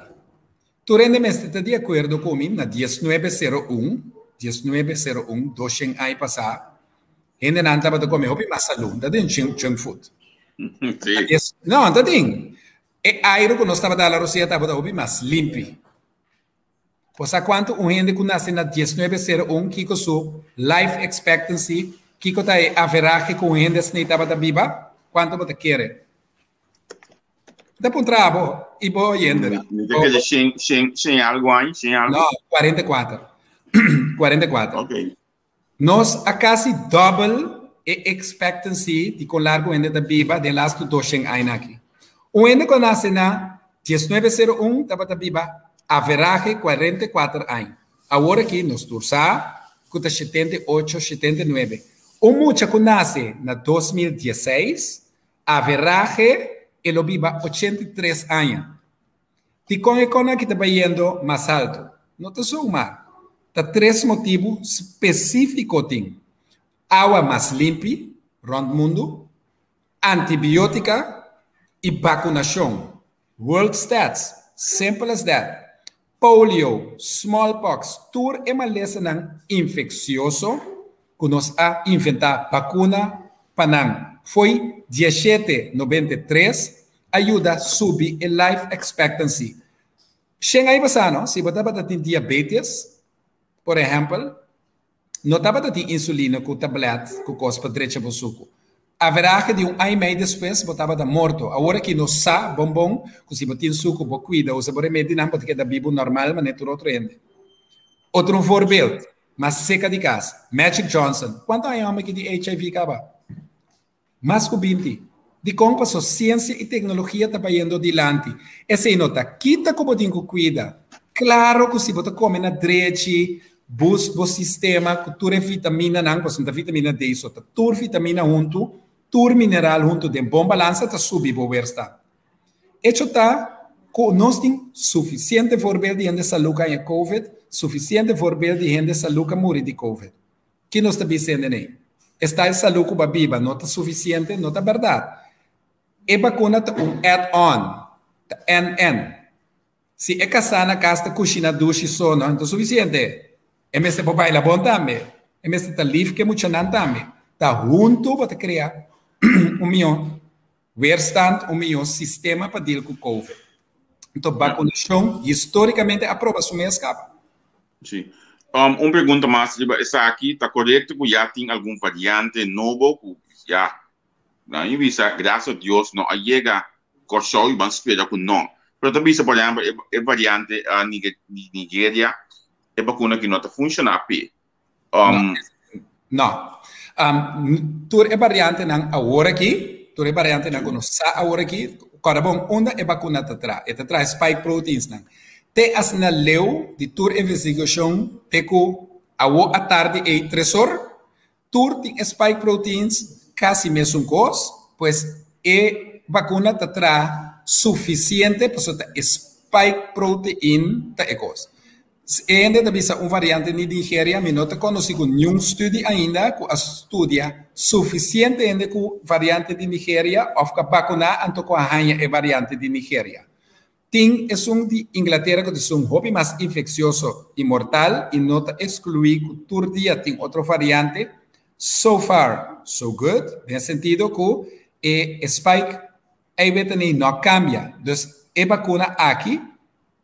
Tur hende mester ta di akuerdo ku mi na diesnuebe sero un, diesnuebe sero un, doshen aña pasá, hendenan tabata kome hopi mas salú, ta den junk food. Sí. No, ta den. E aire ku nos tabata hala rosea tabata hopi mas limpi. Bo sa kuantu un hende ku nase na diesnuebe sero un kiko su life expectancy, kiko ta e averahe ku un hende asina tabata biba? Kuantu bo ta kere? Mi ta puntra bo i bo oyente. Mi ta kere shen, shen, shen algu aña, shen algu. No, 44. 44. Ok. Nos a kasi dòbel e expectancy di kon largu hende ta biba den lastu doshen aña aki. Un hende ku a nase na diesnuebe sero un tabata biba averahe 44 aña. Awor aki nos tur sa ku ta 78, 79. Un mucha ku nase na 2016, averahe e lo biba 83 aña. Dikon e kon aki ta bayendo mas altu? No ta zomaar. Ta tres motibu spesífiko tin, awa mas limpi rònt mundu, antibiótika i bakunashon. World stats, simple as that. Polio, smallpox, tur e malesanan infeksioso ku nos a inventá bakuna pa nan fo'i dieshete nobenta i tres a yuda subi e life expectancy. Shen aña pasá no, si bo tabata tin diabetes, por ehèmpel, no tabata tin insulina ku tablet ku kos pa drecha bo suku. Averahe di un aña i mei despues bo tabata morto. Awor aki nos sa bon bon ku si bo tin suku bo kuida, usa bo remedinan bo ta keda bibu normal manera tur otro hende. Otro un voorbeeld, mas seka di kas, Magic Johnson, kuantu aña hòmber ki di HIV kaba? Mas ku 20. Dikon? Paso siensia i teknologia ta bayendo dilanti. Esei no ta kita ku bo tin ku kuida. Klaro ku si bo ta kome na drechi, boost bo sistema ku tur e vitaminanan, pasobra no ta vitamina D so, ta tur vitamina huntu, tur mineral huntu den bon balansa ta subi bo weerstand. Echo ta ku nos tin sufisiente voorbeeld di hende salú ku a haña covid, sufisiente voorbeeld di hende salú ku a muri di covid. Ki nos ta bisa hende nei? E style salú ku bo a biba no ta sufisiente? No ta bèrdat. E bakuna ta un add-on, ta NN. Si e kasá na kas ta kushina dushi so no ta sufisiente. E mester por baila bon tambe. E mester ta lif ku e muchanan tambe. Ta huntu bo ta krea un mihó weerstand, un mihó sistema pa deal ku covid. Anto bakunashon histórikamente a proba su mes kaba. Sí. Um, un pregunta mas riba esaki. Ta korekto ku ya tin algun variante nobo ku ya, na mi bisa, gracias a Dios no a yega Kòrsou i ban spera ku no. Pero ta bisa, por ehèmpel, e, e variante uh, di Nigeria, e bakuna ki no ta funshoná p'e. Um, no. Um, tur e variantenan awor aki, tur e variantenan ku nos sa awor aki, kòrda bon, unda e bakuna ta traha? E ta traha spike proteins nan. Te asina leu di tur investigashon te ku awo atardi ei tres or, tur tin e spike proteins kasi mesun kos, pues e bakuna ta traha sufisiente pasobra ta e spike protein ta e kos. Hende ta bisa un variante di Nigeria, mi no ta konosí ku niun studi ainda ku a studia sufisiente hende ku variante di Nigeria òf ku a bakuná anto ku a haña e variante di Nigeria. Tin esun di Inglatera ku ta esun hopi mas infeksioso i mortal i no ta ekskluí ku tur dia tin otro variante. So far, so good, den sentido ku e spike eiwit ei no a kambia. Dus e bakuna aki,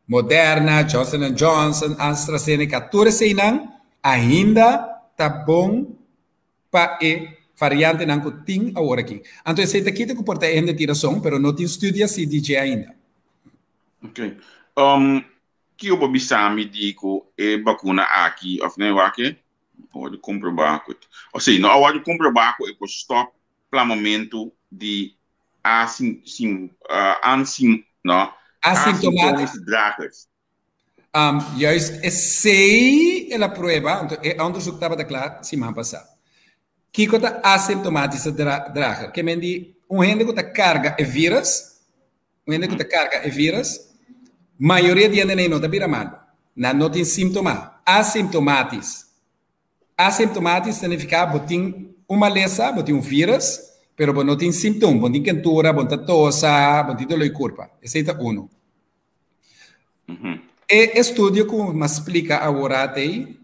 Moderna, Johnson and Johnson, AstraZeneca, tur eseinan ainda ta bon pa e variantenan ku tin awor aki. Anto esei ta kita ku por ta e hende tin rason, pero no tin studia si di dje ainda. Ok. Kiko bo bisa mi di ku e bakuna aki of nee wak e? A wòrdu komprobá ku, o si, no a wòrdu komprobá ku e por stòp plamamentu di asin, sin, ansim, no, asintomatische dragers. Juist esei el a prueba, anto e onderzoek tabata kla siman pasá. Kiko ta asintomatische drager? Ke men di un hende ku ta karga e virus, un hende ku ta karga e virus, mayoria di hende no ta bira malu. Nan no tin síntoma. Asintomatis. Asintomatis ta nifiká bo tin un malesa, bo tin un virus, pero bo no tin síntoma, bo no tin kentura, bo no ta tosa, bo no tin doló di kurpa. Esei ta unu. E estudio ku mi a splika aworat ei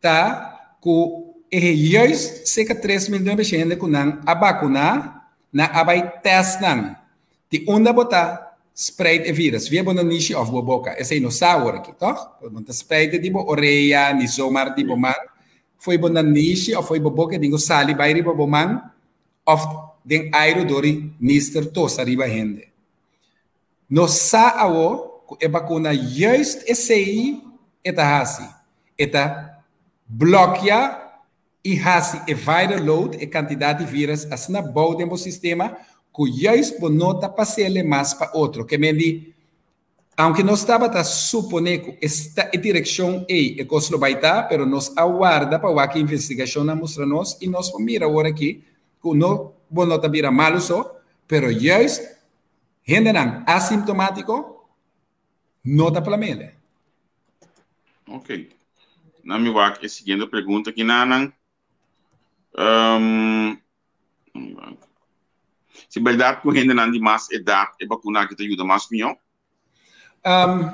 ta ku e juist serka 3900 hende ku nan a bakuná, nan a bai tèst nan di unda bo ta spreid e virus, via bo nanishi òf bo boka. Esei no sa awor aki, tòg? Bo no ta spreid e di bo orea ni zomaar di bo man. Fo'i bo nanishi òf fo'i bo boka e tin ku sali bai riba bo man òf den airu dor di nister tosa riba hende. Nos sa awo ku e bakuna juist esei e ta hasi, e ta blòkia i hasi e viral load, e kantidat di vírus, asina bou den bo sistema ku juist bo no ta pas'ele mas pa otro. Ke men di, aunke nos tabata suponé ku esta e direkshon ei e kos lo bai ta, pero nos a warda pa wak e investigashonnan mustra nos i nos por mira awor aki ku no bo no ta bira malu so, pero juist Hendenan asintomatiko no ta plamele. Ok. Na mi wak e siguiente pregunta ki nanan. Um, si berdad ku hendenan di mas edat e bakuna aki ta yuda mas mihó? Um,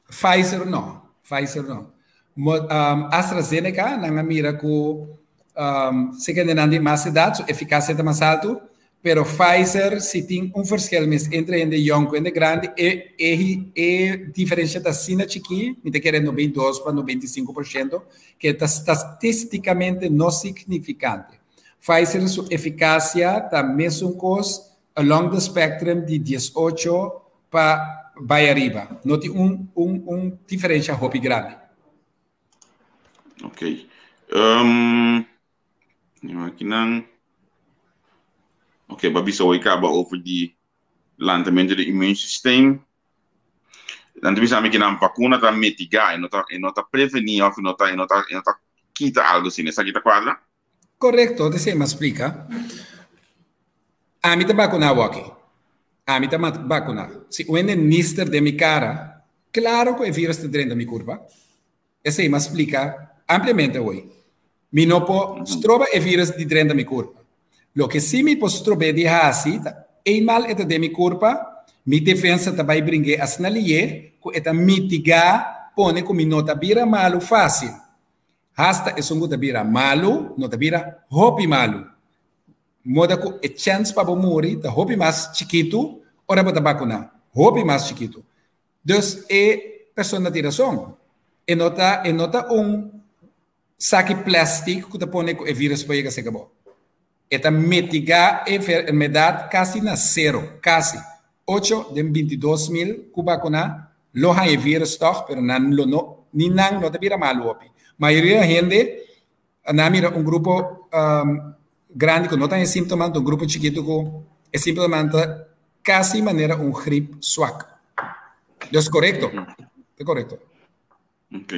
Pfizer no. Pfizer no. Mo, um, AstraZeneca, nan a mira ku um, si hendenan di mas edat, su eficacia ta mas alto, pero Pfizer si tin un verschil mes entre hende yong ku hende grandi, e, e, e diferencia ta asina chikí, mi ta kere 92 pa 95%, ke ta statisticamente no significante. Pfizer su eficacia ta mesun kos along the spectrum di 18 pa bai ariba. No tin un, un, un diferencia hopi grandi. Ok. Um, akinan. Ok, ba bisa hoy kaba over di lantamento di immuunsysteem. Dan te bisa mi kinan vacuna ta mitiga e no ta, e no ta preveni of e no ta, e no ta, e no ta kita algo asina. Esaki ta cuadra? Correcto, te sey splica. Ami ta vacuná awaki. Ami ta vacuná. Si un hende nister den mi cara, claro cu e virus ta drenta mi curpa. Esey m'a splica ampliamente hoy. Mi no por stroba e virus di drenta mi curpa. Loke si mi por strob'é di haci ta eenmaal e ta den mi curpa, mi defensa ta bay bring'é asina lié cu e ta mitigá pone cu mi no ta bira malu facil. Hasta esun ku ta bira malu no ta bira hopi malu. Moda ku e chèns pa bo muri ta hopi mas chikitu ora bo ta bakuná. Hopi mas chikitu. Dus e persona tin rason. E no ta e no ta un saki plèstik ku ta pone ku e vírùs por yega serka bo. E ta mitigá e enfermedat kasi na sero, kasi. Ocho den 22.000 ku bakuná lo haña e vírùs tòg, pero nan lo no, ni nan no ta bira malu hopi. Mayoria hende, nan a mira un grupo grandi ku no ta haña síntoma, anto un grupo chikitu ku e síntomanan ta kasi manera un grip swak. Dus korekto, ta korekto. Ok.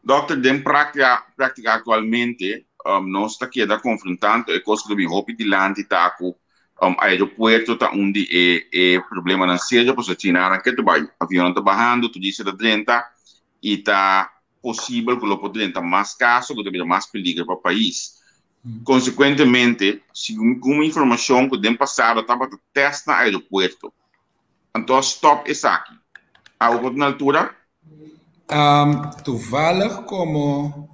Dokter, den práktika, práktika aktualmente, nos ta keda konfrontando e kos ku ta bin hopi dilanti ta ku Aeropuerto ta un di e e problemanan serio pasobra China ke ta bai avionnan ta bahando turista ta drenta i ta posibel ku lo por drenta mas kaso ku ta bira mas peligro pa pais. Konsekuentemente segun informashon ku den pasado tabata tèst na aeropuerto anto a stòp esaki. Abo por ta na altura? Toevallig komo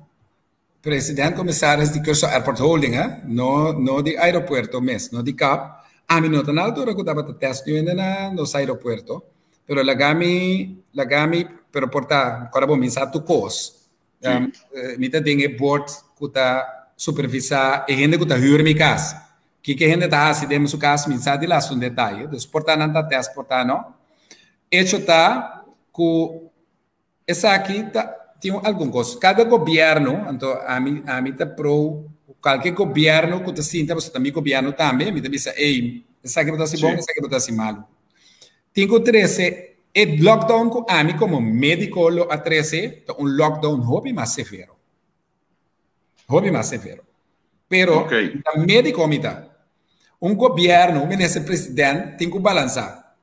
President Commissaris di Curaçao Airport Holding, hè, no, no di aeropuerto mes, no di CAP. Ami no ta na altura ku tabata test niun hende na nos aeropuerto, pero laga mi, laga mi, pero por ta, ora bo mi sa tur kos. Um, mi ta den e board ku ta supervisá e hende ku ta hür mi kas. Kiko e hende ta hasi den su kas mi sa di las un detaye. Dus por ta nan ta test, por ta no. Echo ta ku Esaki ta tin algun kos. Kada gobièrnu, anto ami ami ta pro kualke gobièrnu ku ta sinta pasobra ta mi gobièrnu tambe, mi ta bisa ey esaki bo ta hasi bon, esaki bo ta hasi malu. Tin ku trese e lockdown ku ami komo médiko lo a trese ta un lockdown hopi mas severo. Hopi mas severo. Pero ta médiko mi ta. Un gobièrnu, un minister president tin ku balansá.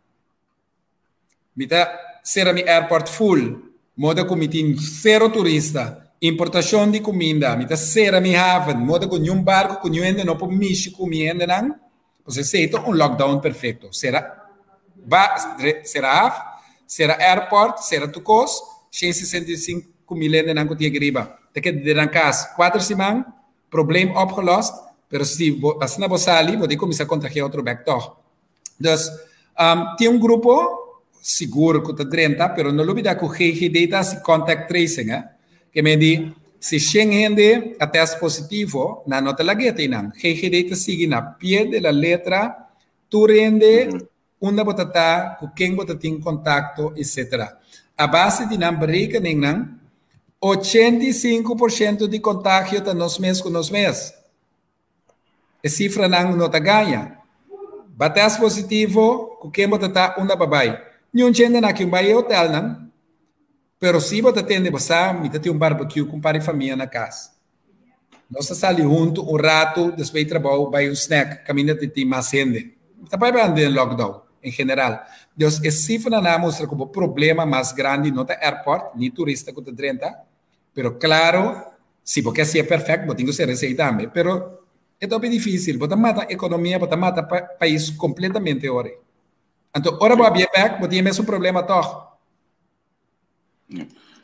Mi ta sera mi airport full, moda ku mi tin sero turista, importashon di kuminda, mi ta sera mi haven, moda ku niun barku ku niun hende no por mishi ku mi hendenan. Pues esei ta un lockdown perfekto. Sera ba, sera haf, sera airport, sera tur kos, 165 mil hendenan ku tin aki riba ta keda den nan kas kuater siman, probleem opgelost, pero si bo asina bo sali bo tin kuminsá kontagiá otro bèk tòg. Dus, um, tin un grupo sigur ku ta drenta, pero no lubida ku GGD ta hasi contact tracing, eh? Ke men di, si 100 hende a test positivo, nan no ta lag'é te nan. GGD ta sigui na pie de la letra tur hende, unda bo ta ta, ku ken bo ta tin kontakto, etc. A base di nan berekeningnan, 85% di kontagio ta nos mes ku nos mes. E sifranan no ta gaña. Ba test positivo, ku ken bo ta ta, unda bo a bai. Niun hende na ki un bai e hotelnan, pero si bo ta tende bo sa mi ta tin un barbecue ku un par di famia na kas. Nos ta sali huntu un ratu despues di trabou bai un snack kaminda ta tin mas hende. Ta bai bai den lockdown en general. Dus e sifranan a mustra ku bo problema mas grandi no ta airport ni turista ku ta drenta, Pero claro, si bo ke hacié perfect, bo tin cu ser esey tambe. Pero e ta hopi dificil. Bo ta mata economia, bo ta mata pais completamente ora ey. Anto ora bo a bia bek, bo tin e mesun problema toch.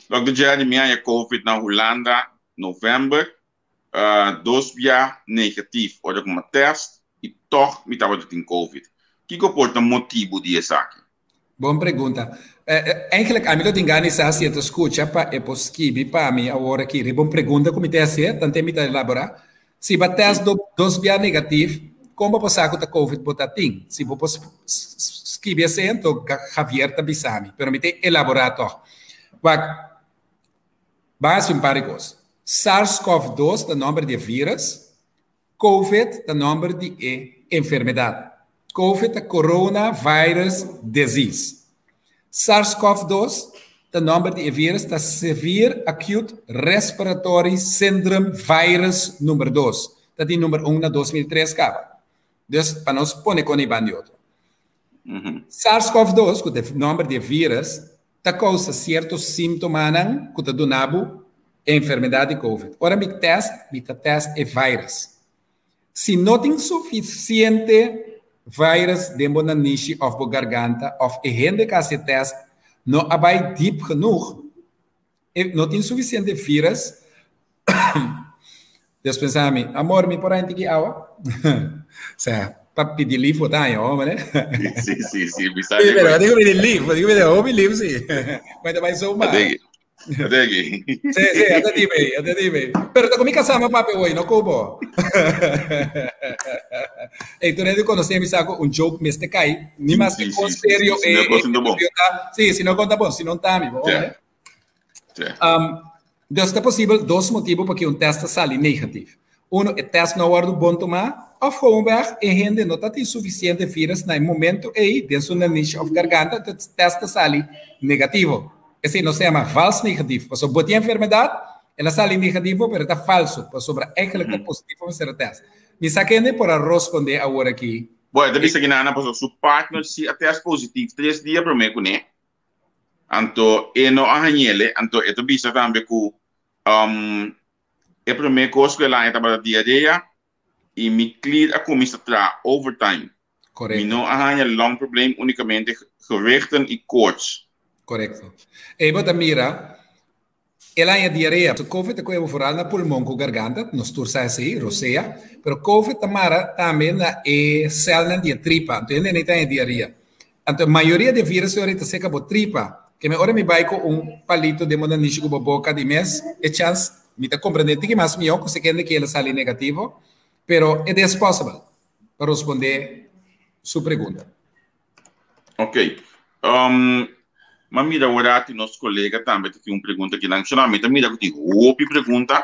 Dòkter Jerry, mi haña covid na Hulanda november, dos bia negatief ora ku mi a test i tòg mi tabata tin covid. Kiko por ta motibu di esaki? Bon pregunta. Eigenlijk ami lo tin gana di sa si e ta skucha pa e por skibi pa mi awor aki riba un pregunta ku mi ta hasié, tante mi ta elaborá. Si bo a test dos bia negatif, kon bo por sa ku ta covid bo ta tin? Si bo por skibi esei anto Javier ta bisa mi, pero mi ta elaborá tòg. Wak, ban hasi un par di kos. SARS-CoV-2 ta nòmber di e vírus, Covid ta nòmber di e enfermedat. Covid ta Corona Virus Disease. SARS-CoV-2 ta nòmber di e vírus ta Severe Acute Respiratory Syndrome Virus number dos. Ta tin number un na 2003 kaba. Dus pa nos pone kon e ban di otro. SARS-CoV-2 ku ta e nòmber di e vírus ta kousa sierto síntomanan ku ta duna bo e enfermedat di covid. Ora mi tèst, mi ta tèst e vírus. Si no tin sufisiente vírus den bo nanishi òf bo garganta òf e hende ku hasi e tèst no a bai diep genoeg, e no tin sufisiente vírus, Despensa mi. Amor, mi por haña tiki awa? Sea, pa pidi lif bo ta haña, hombre. Sí, sí, sí, mi sa Sí, pero digo pidi lif, digo pidi hopi lif, sí. Maar ta bai zomaar. Ategi. Ategi. Sí, sí, ata dime, ata dime. Pero ta con mi casá mi papia hoy, no como. Ey, tu rende conoce mi saco un joke mester cai, ni mas que con serio. Sí, sí, sí, si no Sí, si no conta bon, si no tami, bo, hombre. Um, dus ta posibel dos motibu pa un test ta sali negatief. Uno, e test no a wòrdu bon tumá, òf gewoonweg e hende no ta tin sufisiente vírus na e momento ei den su nanishi òf garganta, e test ta sali negativo. Esei nos ta yama vals negatief. Pasobra bo tin enfermedat, el a sali negativo, pero e ta falso, pasobra eigenlijk ta positivo mester a test. Mi sa kende por a rospondé awor aki. Bo, e ta bisa kinan pasobra su partner si a test positief tres dia promé kuné. Anto e no a hañ'ele, anto e ta bisa tambe ku um, e promé kos ku el haña tabata diarea i mi klier a kuminsá traha overtime. Mi Korekto. no a haña long probleem, únikamente gewichten i koorts. Korekto. Ei bo ta mira, el haña diarea. So covid ta kohe bo foral na pulmon ku garganta, nos tur sa esei, rosea. Pero covid ta mara tambe na e sèlnan di e tripa, anto hende nei ta haña diarea. Anto mayoria di e virus ora ta seka bo tripa. Ke mi ora mi bai ku un palito den bo nanishi ku bo boka di mes, e chans mi ta komprendé tiki mas mihó ku si kende kier a sali negativo, pero it is possible pa rospondé su pregunta. Ok. Um, ma mira ora nos kolega tambe ta tin un pregunta kinan. Shona, mi ta mira ku tin hopi pregunta.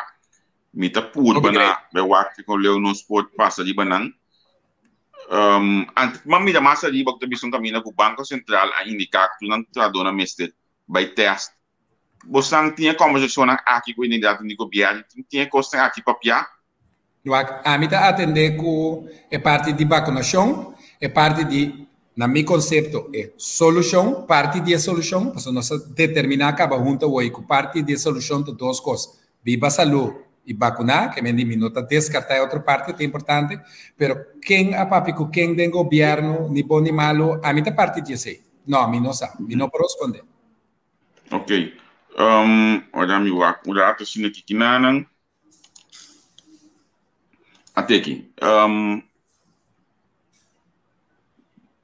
Mi ta purba na bai wak kon leu nos por pasa riba nan. Um, antes, ma mira mas ariba ku ta bisa un kamina ku Banko Sentral a indiká ku tur nan trahadónan mester bai tèst. Bosan tin e kòmbersashonnan aki ku identidatnan di gobièrnu? Tin e kosnan aki papiá? Wak, ami ta atendé ku e parti di bakunashon, e parti di, na mi konsepto, e solushon, parti di e solushon, pasobra nos a determiná kaba huntu awor ku parti di e solushon ta dos kos, Biba salú i bakuná, ke men di mi no ta deskartá e otro parti, ta importante, pero ken a papia ku ken den gobièrnu, ni bon ni malu, ami ta parti di esei. No, mi no sa, mi no por rospondé. Ok. Um, ora mi wak un rato asina ki kinanan. Ateki. Um,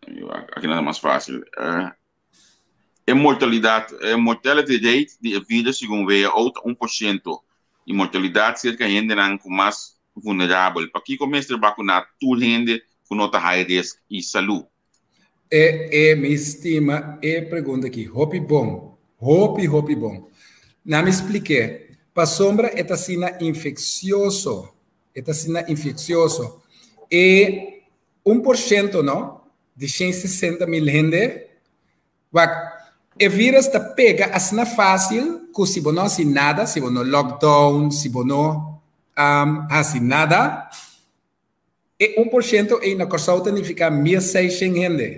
mi wak, aki nan mas fácil. Uh, E mortalidat, e mortality rate di e virus segun WHO ta 1% i mortalidat serka hendenan ku mas vulnerabel. Pakiko mester bakuná tur hende ku no ta high risk i salú? E e mi stima e pregunta aki. Hopi bon. Hopi hopi bon. Na mi splik'é. Pasobra e ta asina infeksioso. E ta asina infeksioso. E 1% no di 160 mil hende. Wak, e virus ta pega asina fásil ku si bo no hasi nada, si bo no lockdown, si bo no um, hasi nada, e 1% ei na Kòrsou ta nifiká 1600 hende.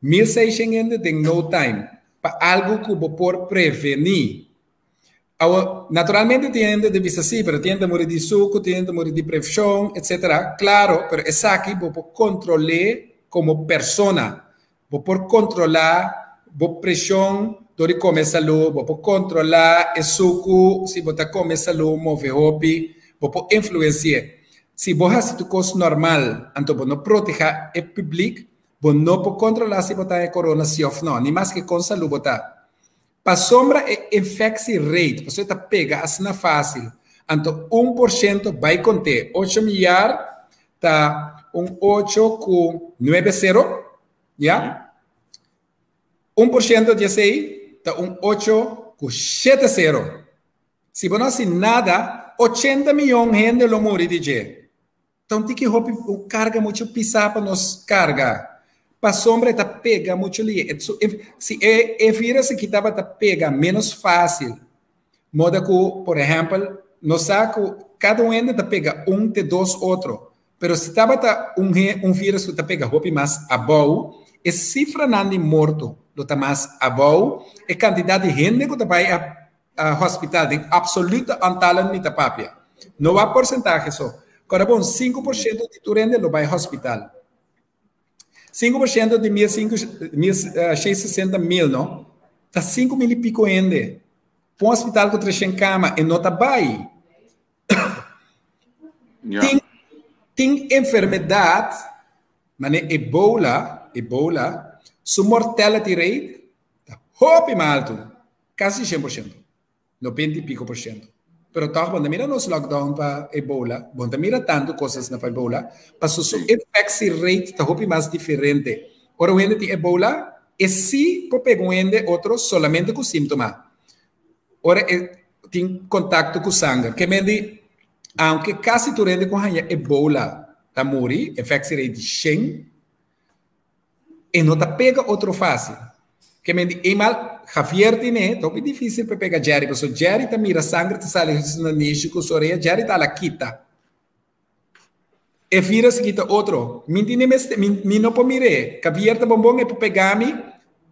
1600 hende den no time, pa algu ku bo por prevení. Awor, naturalmente tin hende ta bisa sí, pero tin hende ta muri di suku, tin hende ta muri di preshon, etcetera. Claro, pero esaki bo por kontrol'é komo persona. Bo por kontrolá bo preshon dor di kome salú, bo por kontrolá e suku si bo ta kome salú, move hopi, bo por influensi'é. Si bo hasi tur kos normal, anto bo no protehá e públik, bo no por kontrolá si bo ta haña korona sí òf nò, ni maske kon salú bo ta. Pasobra e infectie rate, pasobra e ta pega asina fácil, anto 1% bai cont'é, ocho miar ta un ocho cu nuebe cero, ya? 1% di esei ta un ocho cu shete cero. Si bo no haci nada, 80 miyon hende lo muri di dje. Ta un tiki hopi un karga muchu pisá pa nos karga. Pasobra e ta pega muchu lihe. E su si e e virus aki tabata pega ménos fásil, moda ku por ehèmpel nos sa ku kada un hende ta pega un te dos otro, pero si tabata un un virus ku ta pega hopi mas abou, e sifranan di morto lo ta mas abou, e kantidat di hende ku ta bai a hospital den absolute aantallen mi ta papia. No wak porcentahe so. Kora bon, 5% di tur hende lo bai hospital. 5% di 1.660.000, no? Ta 5.000 i piko hende. Pa un hospital ku 300 kama, e no ta bai. Ja. Tin, tin enfermedat, mane Ebola, Ebola, su mortality rate ta hopi mas altu. Kasi 100%. 90 i piko por shento. Pero tòg bo no ta mira nos lockdown pa Ebola, bo no ta mira tantu kos asina pa Ebola, pasobra su infectie rate ta hopi mas diferente. Ora un hende tin Ebola, e sí por pega un hende otro solamente ku síntoma. Ora e tin kontakto ku sanger. Ke men di, aunke kasi tur hende ku haña Ebola ta muri, infectie rate di 100, E no ta pega otro fácil. Ke men di, eenmaal Javier tine, ta hopi difícil pa pega Jerry, pasobra Jerry ta mira sanger ta sali su nanishi ku su orea, Jerry ta ala kita. E virus aki ta otro. Mi tin mester, mi, mi no por mir'é. Cavier ta bonbon, e por pega mi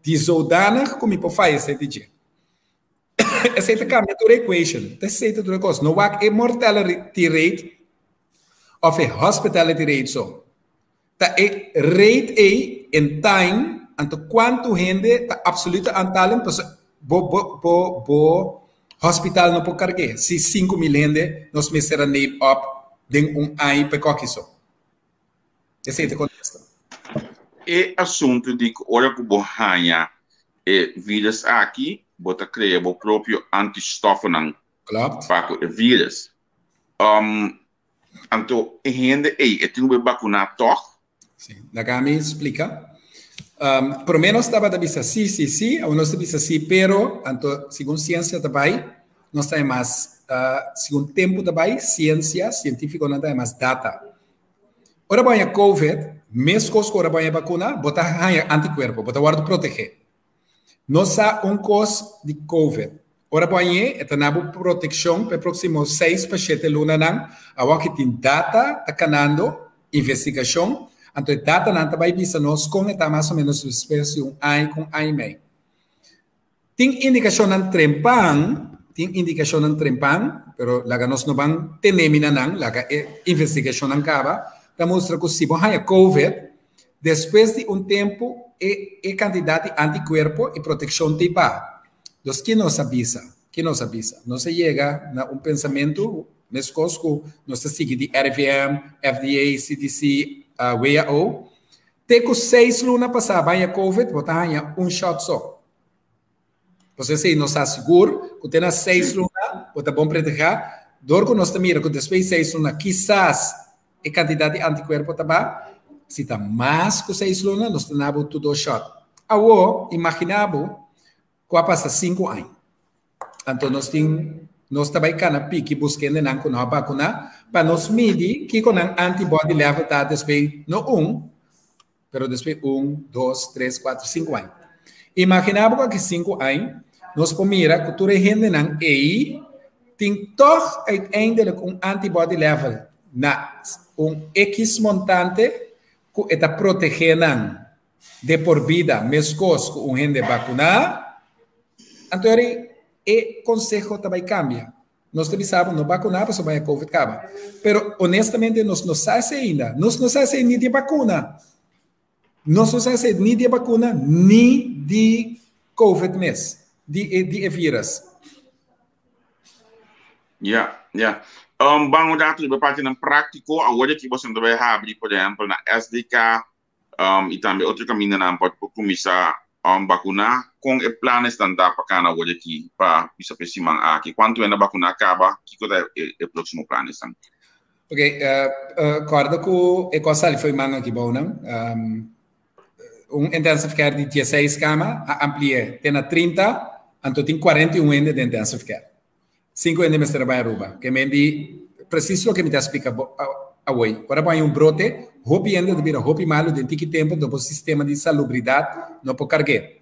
di zodanig ku mi por fayesé di dje. Esei ta kambia tur e equation. Ta esei ta tur e kos. No wak e mortality rate of e hospitality rate so. Ta e rate ei in time, anto kuantu hende ta absolute aantallen, pasobra bo, bo, bo, bo hospital no por karg'é. Si 5000 hende nos mester a neem op den un aña pa e koki so. Esei ta kontesta. E asuntu di ku ora ku bo haña e virus aki, bo ta krea bo propio antistoffenan Klopt. pa ku e virus. Um, anto e hende ei, e tin ku bai bakuná tòg? Sí, laga mi splika. Um, promé nos tabata bisa sí, sí, sí, awor nos ta bisa sí, pero, anto segun siensia ta bai, nos ta mas, uh, segun tempu ta bai, siensia, sientífikonan ta mas data. Ora bo haña COVID, meskos ku ora bo haña bakuna, bo ta haña antikuerpo, bo ta wòrdu protegé. Nos sa un kos di COVID, ora bo hañ'é, e ta na bo protekshon pa e próksimo seis pa shete lunanan. Awor ki tin data ta kanando, investigashon, anto e datanan ta bai bisa nos kon e ta mas o ménos despues di un aña ku un aña i mei. Tin indikashonnan trempan, tin indikashonnan trempan, pero laga nos no ban tene mi na nan, laga e investigashonnan kaba, ta mustra ku si bo haña covid, despues di un tempu e e kantidat di antikuerpo i protekshon ta i baha. Dus ki nos a bisa? Ki nos a bisa? Nos a yega na un pensamentu meskos ku nos ta sigui di RIVM, FDA, CDC, who, Te ku seis luna pasá baña covid bo ta haña un shot so. Pues esei nos sa sigur ku te na seis luna bo ta bon protegá. Dor ku nos ta mira ku despues di seis luna kisas e kantidat di antikuerpo ta ba. Si ta mas ku seis luna nos ta na bo tur dos shot. Awor imaginá bo ku a pasa sinku aña. Anto nos tin nos ta bai kana piki buskende nan ku no a bakuná pa nos midi kiko nan antibody level ta despues no un, pero despues un, dos, tres, kuater, sinku aña. Imaginá bo ku aki sinku aña nos por mira ku tur e hendenan ei tin tòg uiteindelijk un antibody level na un X montante ku e ta protegé nan de por bida meskos ku un hende bakuná, anto eri e konseho ta bai kambia. Nos ta bisa bo no bakuná pasobra baña covid kaba. Pero honestamente nos no sa esei ainda. Nos no sa esei ni di bakuna. Nos no sa esei ni di bakuna ni di covid mes, di e di e virus. Ja, ja. Um, ban un rato riba partinan práktiko. Awor aki boso ta bai habri, por ehempel, na SDK, um, i tambe otro kamindanan pa por kuminsá um, bakuná. Kon e planesnan ta pa kana awor aki pa bisa pa e siman aki? Kuantu hende a bakuná kaba? Kiko ta e, e próksimo planesnan? Ok, uh, uh, kòrda ku e kos sali fo'i man aki bounan. Um, un intensive care di 16 kama a ampli'é te na 30, anto tin 41 hende den intensive care. Sinku hende mester a bai Aruba. Ke men di presis loke mi ta splika bo awoi. Ora bo haña un brote, hopi hende ta bira hopi malu den tiki tempu, enton bo sistema di salubridat no por karg'é.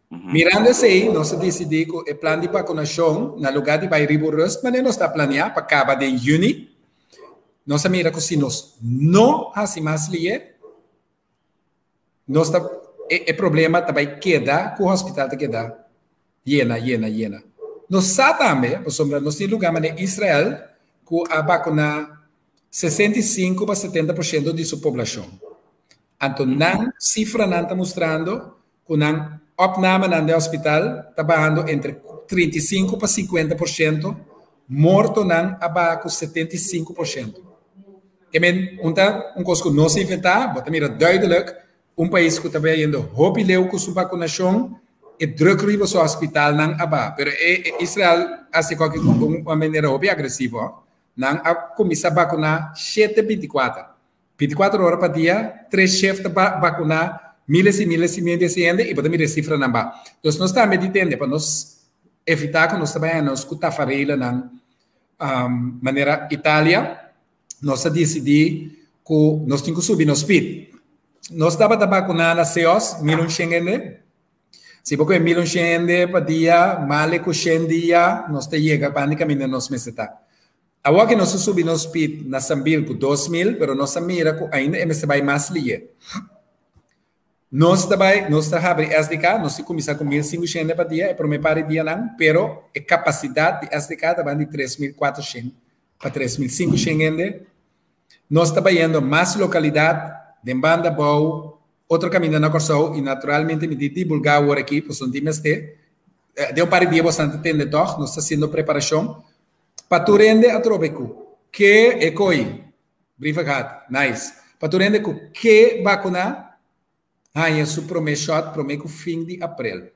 Mirando esei, nos a disidí ku e plan di bakunashon, na lugá di bai riba un rust manera nos ta planeá pa kaba den yüni, nos a mira ku si nos no hasi mas lié, Nos ta e, e problema ta bai keda ku hospital ta keda yena, yena, yena. Nos sa tambe, pasobra nos tin lugar manera Israel ku a bakuná 65 pa 70% di su poblashon. Anto nan sifranan ta mustrando ku nan opnamenan den hospital ta bahando entre 35 pa 50%, mortonan a baha ku 75%. Ke men un ta un kos ku nos a inventá, bo ta mira duidelijk un pais ku ta bayendo hopi leu ku su bakunashon, e druk riba su hospitalnan a baha. Pero e Israel a hasi koki ku un manera hopi agresivo. Nan a kuminsá bakuná shete bintikuater. Bintikuater ora pa dia, tres shef ta bakuná miles i miles i miles di hende i bo ta mira e sifranan baha. Dus nos tambe di tende pa nos evitá ku nos ta bai haña nos ku tafarelanan manera Italia, nos a disidí ku nos tin ku subi nos speed. Nos tabata bakuná na Seos, 1100 hende. Si bo kohe 1100 hende pa dia, male ku shen dia, nos ta yega banda di kaminda nos mester ta. Awor ku nos a subi nos speed na Sambil ku 2000, pero nos a mira ku ainda e mester bai mas lihe. Nos ta bai, nos ta habri SDK, nos tin kuminsá ku 1500 pa dia, e promé par di dianan, pero e kapasidat di SDK ta ban di 3400 pa 3500 hende. Nos ta bayendo mas lokalidat den Banda Bou, otro kaminda na Kòrsou i naturalmente mi tin dibulgá awor aki, pasobra no tin mester. Den un par di dia boso ta tende tòg, nos ta hasiendo preparashon pa tur hende atrobe ku ke e koi. Brieven gehad. Nice. Pa tur hende ku ke bakuná, haña su promé shot promé ku fin di aprel.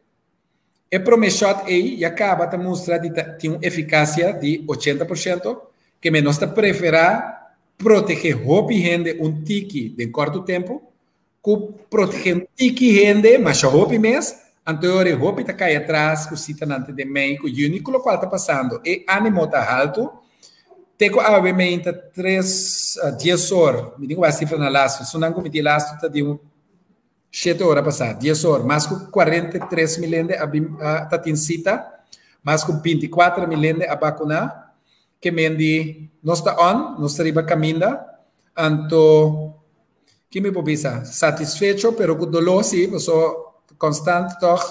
E promé shot ei ya kaba ta mustra di ta tin un efikasia di 80%, ke men nos ta preferá protegé hopi hende un tiki den kòrtu tempu, ku protegé un tiki hende masha hopi mes, anto e ora e hopi ta kai atras ku sitanan te den mei ku yüni, ku lokual ta pasando. E ánimo ta haltu. Te ku awe meinta tres, dies or, mi tin ku bai sifra na lastu, esunnan ku mi tin lastu ta di un shete ora pasá, dies or, mas ku 43 mil hende a bin ta tin sita, mas ku 24 mil hende a bakuná, ke men di nos ta on, nos ta riba kaminda, anto ki mi por bisa, satisfecho pero ku doló si, paso konstant tòg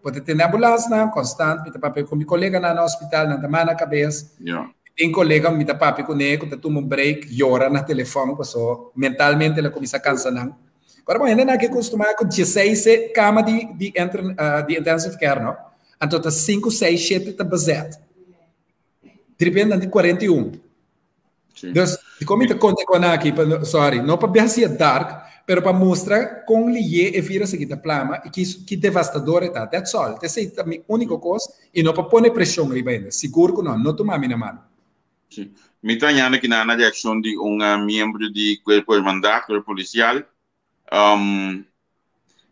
bo ta tende ambulansnan, konstant mi ta papia ku mi koleganan na hospital, nan ta mana kabes. Tin kolega mi ta papia kuné ku ta tuma un break, yora na telefòn, paso mentalmente el a kuminsá kansa nan. Ora bo hendenan ke kustumá ku 16 kama di intensive care, no? Anto ta sinku, seis, shete ta bezet. Diripiente nan tin 41. Dus, dikon mi ta konta kon aki, sorry, no pa hasié dark, pero pa mustra kon lié e virus aki ta plama i ki devastador e ta. That's all. Esei ta mi úniko kos i no pa pone preshon riba hende. Sigur ku no, no tuma mi na malu. Sí. Mi ta hañando kinan na reakshon di un miembro di Kuerpo Hermandad, Kuerpo Polisial.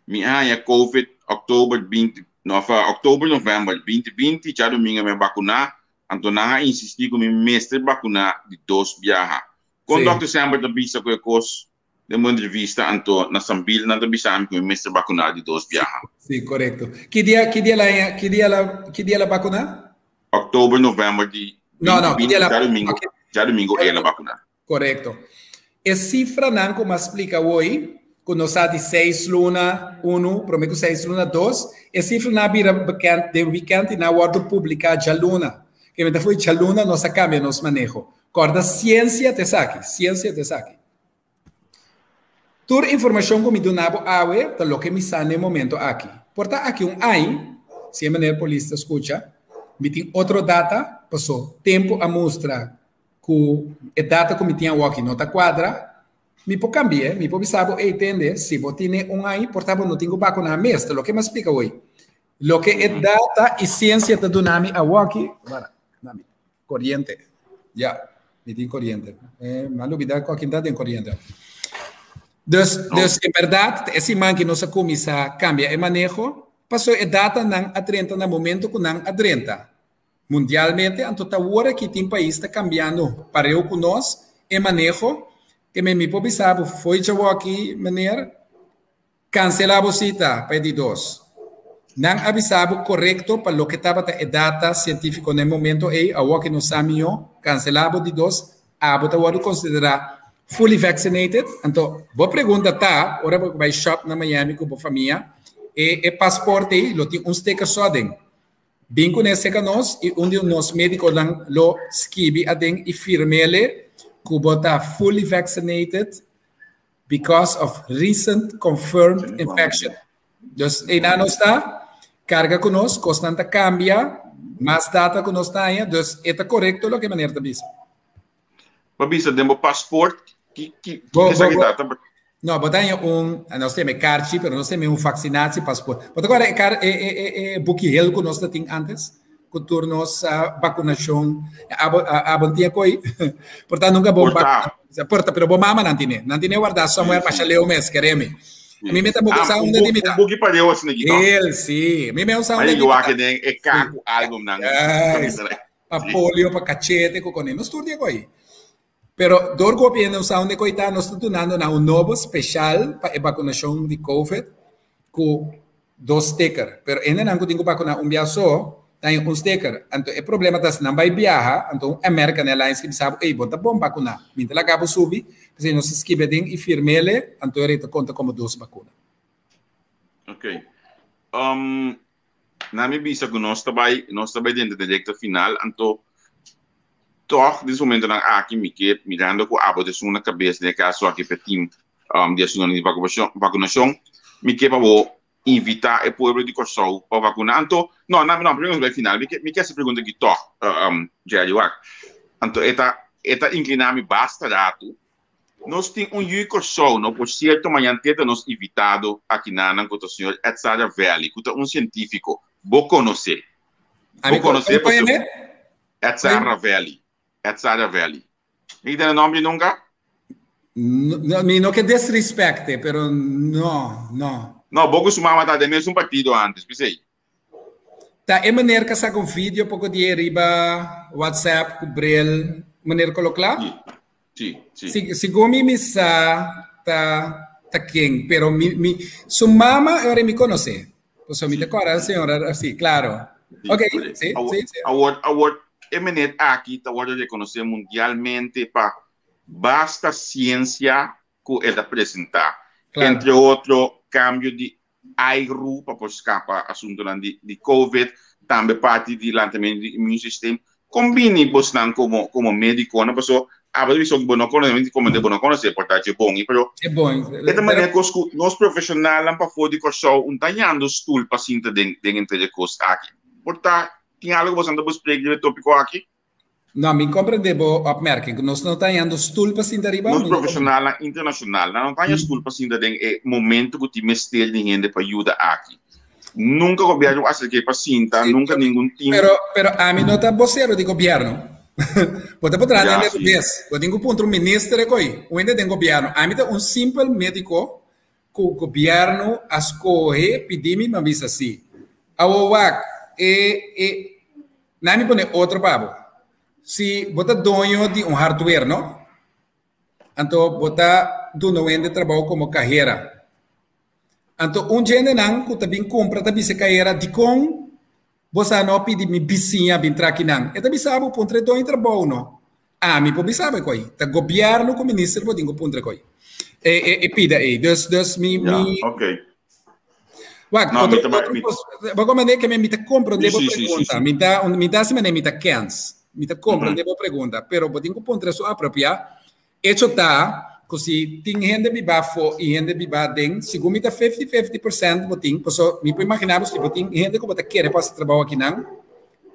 Mi a haña Covid òktober 20, no, òktober, novèmber 2020, djadumingu mi a bakuná, anto nan a insistí ku mi mester bakuná di dos biaha. Kon dòkter Semper ta bisa ku e kos den bo entrevista, anto na Sambil nan ta bisa mi ku mi mester bakuná di dos biaha? Sí, korekto. Ki dia, ki dia la haña, ki dia la, ki dia la bakuná? Òktober, novèmber di 2020, djadumingu, djadumingu el a bakuná. Korekto. E sifranan ku mi a splika awoi, ku nos sa di seis luna unu, promé ku seis luna dos, e sifranan a bira bekend den wikènt i nan a wòrdu publiká djaluna. Ke mester foi djaluna nos a kambia nos maneho. Kòrda siensia ta esaki, siensia ta esaki. Tur informashon ku mi duna bo awe ta loke mi sa na e momento aki. Por ta aki un ai, si e meneer polis ta skucha, mi tin otro data, paso tempu a mustra ku e data ku mi tin awoki no ta kuadra, mi por kambi'é, mi por bisa bo, ey tende, si bo tine un aña, por ta bo no tin ku bakuná mes, ta loke mi a splika hoy. Loke e data i siensia ta duna mi awoki, wara, dami koriente, ya, mi tin koriente, eh, mi a lubida ku akin ta den koriente. Dus, dus en bèrdat, ta e siman ki nos a kuminsá kambia e maneho, pasobra e datanan a drenta na momento ku nan a drenta. Mundialmente, anto ta wor aki tin pais ta cambiando pareu cu nos e maneho, ke men mi por bisa bo fo'i djawoki meneer, cancela bo cita pa e di dos. Nan a bisa bo corecto pa loke tabata e data cientifico na e momento ey, awoki nos sa miho, cancela bo di dos, abo ta wordo considera fully vaccinated. Anto bo pregunta ta, ora bo bay shop na Miami cu bo famia, e e paspoort ey lo tin un sticker so aden. Bin kuné serka nos i un di nos médikonan lo skibi aden i firm'ele ku bo ta fully vaccinated because of recent confirmed infection. Dus einan nos ta, karga ku nos, kosnan ta kambia, mas data ku nos ta haña, dus e ta korekto loke meneer ta bisa. Bo bisa den bo paspoort ki ki ki esaki ta? No, bo ta haña un, nos ta yama e karchi, pero nos ta yama un vaksinatiepaspoort. Bo ta kòrda e kar e e e e buki hel ku nos ta tin antes? Ku tur nos bakunashon, abo abo no tin e koi. Por ta nunka bo Por ta. Por ta, pero bo mama nan tine. Nan tine wardá somewhere masha leu mes, keremi. Mi me tampoco sa unda di mi ta. Un buki pareu asina aki, no? Hel, si. Mi me sa unda di mi ta. den e kaku album nan. Pa polio, pa cachete, cu cone. Nos tur di e coi. Pero door cu hopi hende no sa unda e coi ta, nos ta dunando nan un nobo special pa e vacunacion di covid cu dos sticker. Pero hendenan cu tin cu vacuna un bia so, Ta haña un sticker. Anto e problema ta si nan bai biaha, anto un American Airlines ke bisa bo, ey, bo ta bon bakuná. Mi ta laga bo subi, p'esei nos ta skibi aden i firm'ele, anto e ta konta komo dos bakuna. Ok. Um, na mi bisa ku nos ta bai, nos ta bai denter den rekta final, anto tòg den su momentonan aki mi ke mirando ku abo ta esun na kabes den e kaso aki pa e team um, di asuntonan di vakunashon, mi ke pa bo invitá e pueblo di Kòrsou pa vakuná. Anto, no, na, no, primero nos bai final. Mi ke, mi ke hasi pregunta aki tòg, um, Jerry, wak. Anto e ta, e ta inkliná mi basta ratu. Nos tin un yu Kòrsou, no? Por sierto, mañan te ta nos invitado aki nanan ku ta señor Edsar Ravelli, ku ta un sientífiko. Bo konosé. Bo konosé pasobra. Edsar Ravelli. Edsar Ravelli. Mi ta nombre nunca? No, mi no ke disrespecte, pero no, no. No, bo ku su mama ta den mesun partido antes, p'esei. Ta e meneer ka saka un video poko dia riba WhatsApp ku bril, meneer kolo kla? Si, si, si. Segun mi mi sa ta ta ken, pero mi mi su mama e ora mi konosé. Pasobra mi ta kòrda señora, si, klaro. Ok, si, si, si. Awor, awor e meneer aki ta wòrdu rekonosé mundialmente pa basta siensia ku e ta presentá. Entre otro kambio di airu pa por skapa asuntunan di di covid, tambe parti di lantamentu di immuunsysteem. Kon bini bosnan komo komo medikonan? Paso abo ta bisa ku bo no konosé, mi komo bo no konosé por ta dje bon, pero E bon. e ta manera kos ku nos profeshonalnan pafó di Kòrsou un ta hañando stul pa sinta den den henter e kos aki. Por ta tin algu ku boso ta besprek riba e tópiko aki? No, mi komprendé bo opmerking, ku nos no ta hañando stul pa sinta riba. Nos profeshonalnan internashonal nan no ta haña stul pa sinta den e momento ku tin mester di hende pa yuda aki. Nunka gobièrnu a aserk'é pa sinta, nunka ningun tim. Pero, pero ami no ta bosero di gobièrnu. Bo ta por traha den e bes. Bo tin ku puntra un minister e koi, un hende den gobièrnu. Ami ta un simpel médiko ku gobièrnu a skohe pidi mi, mi a bisa si. Awor wak, e, e, na mi pone otro pa bo. Si bo ta doño di un hardware, no? Anto bo ta duna un hende trabou komo kahera. Anto un djendenan ku ta bin kumpra ta bisa e kahera, Dikon bo sa no pidi mi bisiña bin tra akinan? E ta bisa bo, Puntra e doño trabou no. Ami por bisa bo e koi. Ta gobièrnu ku minister bo tin ku puntra e koi. E, e, e pida ei. Dus, dus mi, Ja, mi, ok. Wak, No, otro, mi ta otro mi, kos, bo komprende ke mi ta komprende sí, bo sí, sí, sí, pregunta. sí. Mi ta, mi ta hasi manera mi ta kens. Mi ta komprende bo pregunta, pero bo tin ku puntra su apropiá. Echo ta ku si tin hende bibá afó i hende bibá aden, segun mi ta 50-50% bo tin, paso mi por imaginá bo si bo tin hende ku bo ta kere pa hasi trabou akinan,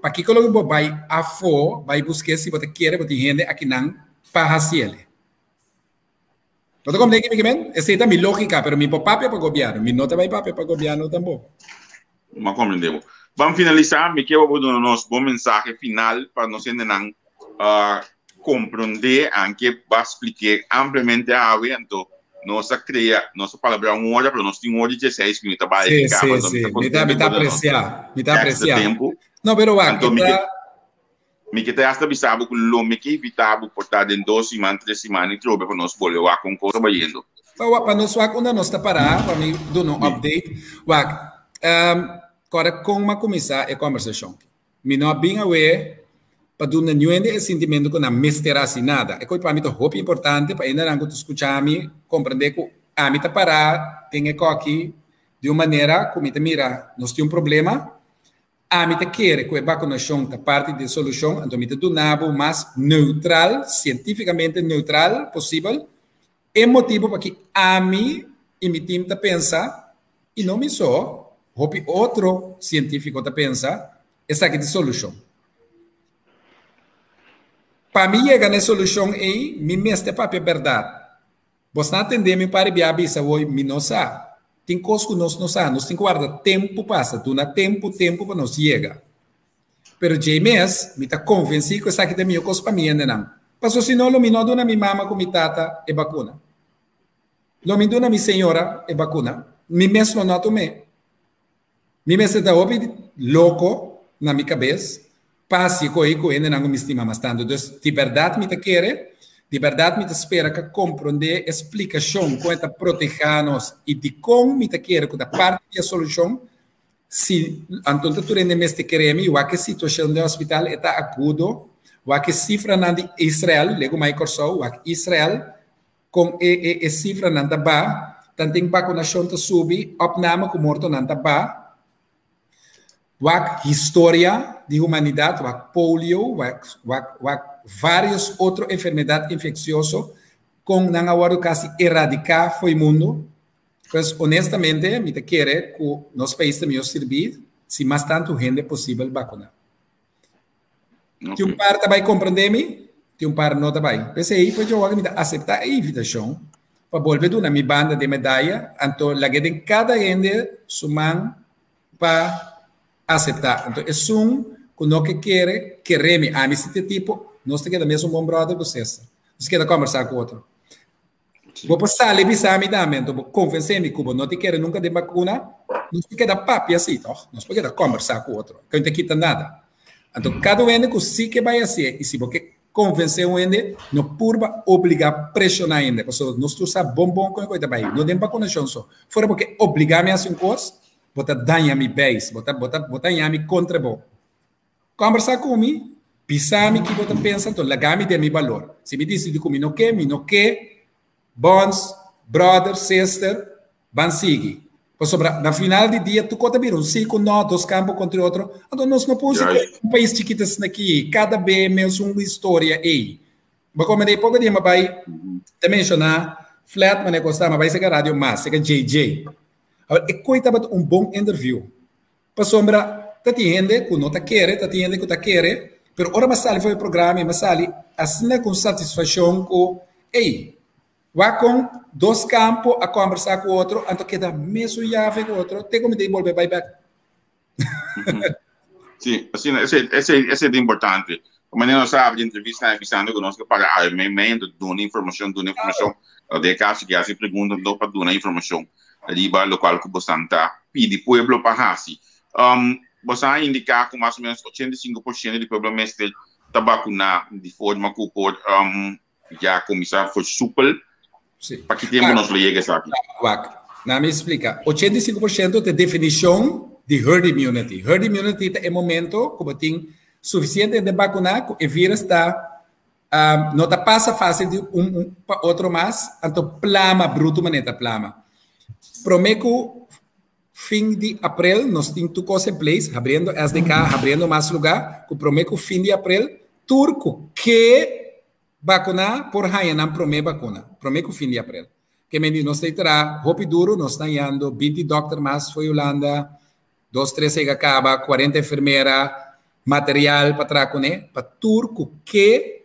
pakiko lo bo bai afó bai busk'é si bo ta kere bo tin hende akinan pa hasiel? Bo ta komprende ki mi ke men? Esei ta mi lógika, pero mi por papia pa gobièrnu, mi no ta bai papia pa gobièrnu tampoko. M'a komprende bo. Ban finalisá, mi ke bo duna nos bo mensahe final pa nos hendenan komprondé, anke bo a splik'é ampliamente awe, anto nos a krea, nos a palabrá un ora, pero nos tin un ora i dieseis minüt ta bai Sí, kaba, sí, anto mi sí, ta mi ta, kontento mi ku ta bo duna nos apresiá, mi ta èkstra apresiá. tempu. No, pero wak, Anto e mi ke ta. Mi ke ta hasta bisa bo ku lo mi ke invitá bo por ta den dos siman, tres siman i trobe pa nos bolbe wak kon kos ta bayendo. Pa wak, pa nos wak unda nos ta pará, pa mi duna un Sí. update. Wak, kòrda kon m'a kuminsá e kòmbersashon. Mi no a bin awe pa duna niun hende e sintimentu ku nan mester hasi nada. E kos pa mi ta hopi importante pa hendenan ku ta skucha mi komprendé ku ami ta pará den e kòki di un manera ku mi ta mira nos tin un problema. Ami ta kere ku e bakunashon ta parti di e solushon, anto mi ta duna bo mas neutral, sientífikamente neutral posibel, e motibu paki ami i mi tim ta pensa, i no mi so, hopi otro sientífiko ta pensa, esaki ta e solushon. Pa mi yega na e solushon ei, mi mester papia bèrdat. Bos na atendé mi un par di bia a bisa woi mi no sa. Tin kos ku nos no sa. Nos tin ku warda tempu pasa, duna tempu tempu pa nos yega. Pero djei mes mi ta konvensí ku esaki ta e mihó kos pa mi hendenan. Paso si no lo mi no a duna mi mama ku mi tata e bakuna. Lo mi duna mi señora e bakuna. Mi mes lo no a tum'é. Mi mester ta hopi loko na mi kabes pa hasi koe ku hendenan ku mi stima mas tantu. Dus, di bèrdat mi ta kere, di bèrdat mi ta spera ka komprondé e splikashon kon e ta protehá nos i dikon mi ta kere ku ta parti di e solushon. Si anto ta tur hende mester kere mi, wak e situashon den hospital e ta agudo, wak e sifranan di Israel, legu mai Kòrsou, wak Israel kon e e e sifranan ta ba, tanten bakunashon ta subi, opname ku mortonan ta ba. Wak historia di humanidat, wak polio, wak wak wak varios otro enfermedat infeksioso kon nan a wòrdu kasi eradiká fo'i mundu. Pues honestamente mi ta kere ku nos pais ta mihó sirbí si mas tantu hende posibel bakuná. Tin un par ta bai komprendé mi, tin un par no ta bai. P'esei for djowak mi ta aseptá e invitashon pa bolbe duna mi banda den medaya, anto lag'é den kada hende su man pa aseptá. Anto esun ku no ke kere, kere mi. Ami si ta e tipo, nos ta keda mesun bon bròder ku sester. Nos ta keda kòmbersá ku otro. Bo por sali bisa mi tambe, anto bo konvensé mi ku bo no ta kere nunka den bakuna, nos por keda papia así, tòg? Nos por keda kòmbersá ku otro, ku no ta kita nada. Anto kada un hende ku sí ke bai hasié, i si bo ke konvensé un hende, no purba obligá, preshoná hende, pasobra nos tur sa bon bon kon e kos ta bai, no den bakunashon so. Fuera bo ke obligá mi hasi un kos, bo ta daña mi beis, bo ta bo ta bo ta haña mi kontra bo. Kòmbersá ku mi, bisa mi ki bo ta pensa, anto laga mi den mi balor. Si mi disidí ku mi no ke, mi no ke, bons, bròder, sester, ban sigui. Pasobra na final di dia tur kos ta bira un sí ku nò, dos kampo kontra otro. Anto nos no por si un pais chikito asina aki, kada be mesun historia ei. Bo kome di poko dia mi a bai ta menshoná Flat manera ku a sta, mi a bai seka radio mas, seka JJ. Awor e koi tabata un bon interview. Pasobra ta tin hende ku no ta kere, ta tin hende ku ta kere, pero ora mi a sali for e programa i mi a sali asina ku un satisfakshon ku, ey, wak kon dos kampo a kòmbersá ku otro, anto keda mesun yafe ku otro te ku mi ta bolbe bai bèk. Sí, asina, esei, esei, esei ta importante. Manera nos a habri entrevista bisando ku nos ke paga awe mei mei, anto duna informashon, duna informashon. Den e kaso ke hasi pregunta anto pa duna informashon riba lokual ku bosan ta pidi pueblo pa hasi. Bosan a indiká ku mas o ménos 85% di pueblo mester ta bakuná di forma ku por ya kuminsá versupel. Pa ki tempu nos lo yega esaki? Wak, na mi splika. 85% ta e definishon di herd immunity. Herd immunity ta e momento ku bo tin sufisiente hende bakuná ku e vírus ta no ta pasa fásil di un pa otro mas, anto plama brutu manera ta plama. Promé ku fin di aprel nos tin tur kos en place, habriendo SDK, habriendo mas lugá, ku promé ku fin di aprel tur ku ke bakuná por haña nan promé bakuna, promé ku fin di aprel. Ke men di nos ta traha hopi duru, nos ta hañando binti dòkter mas for Hulanda, dos tres ega kaba, kuarenta enfermera, material pa traha kuné, pa tur ku ke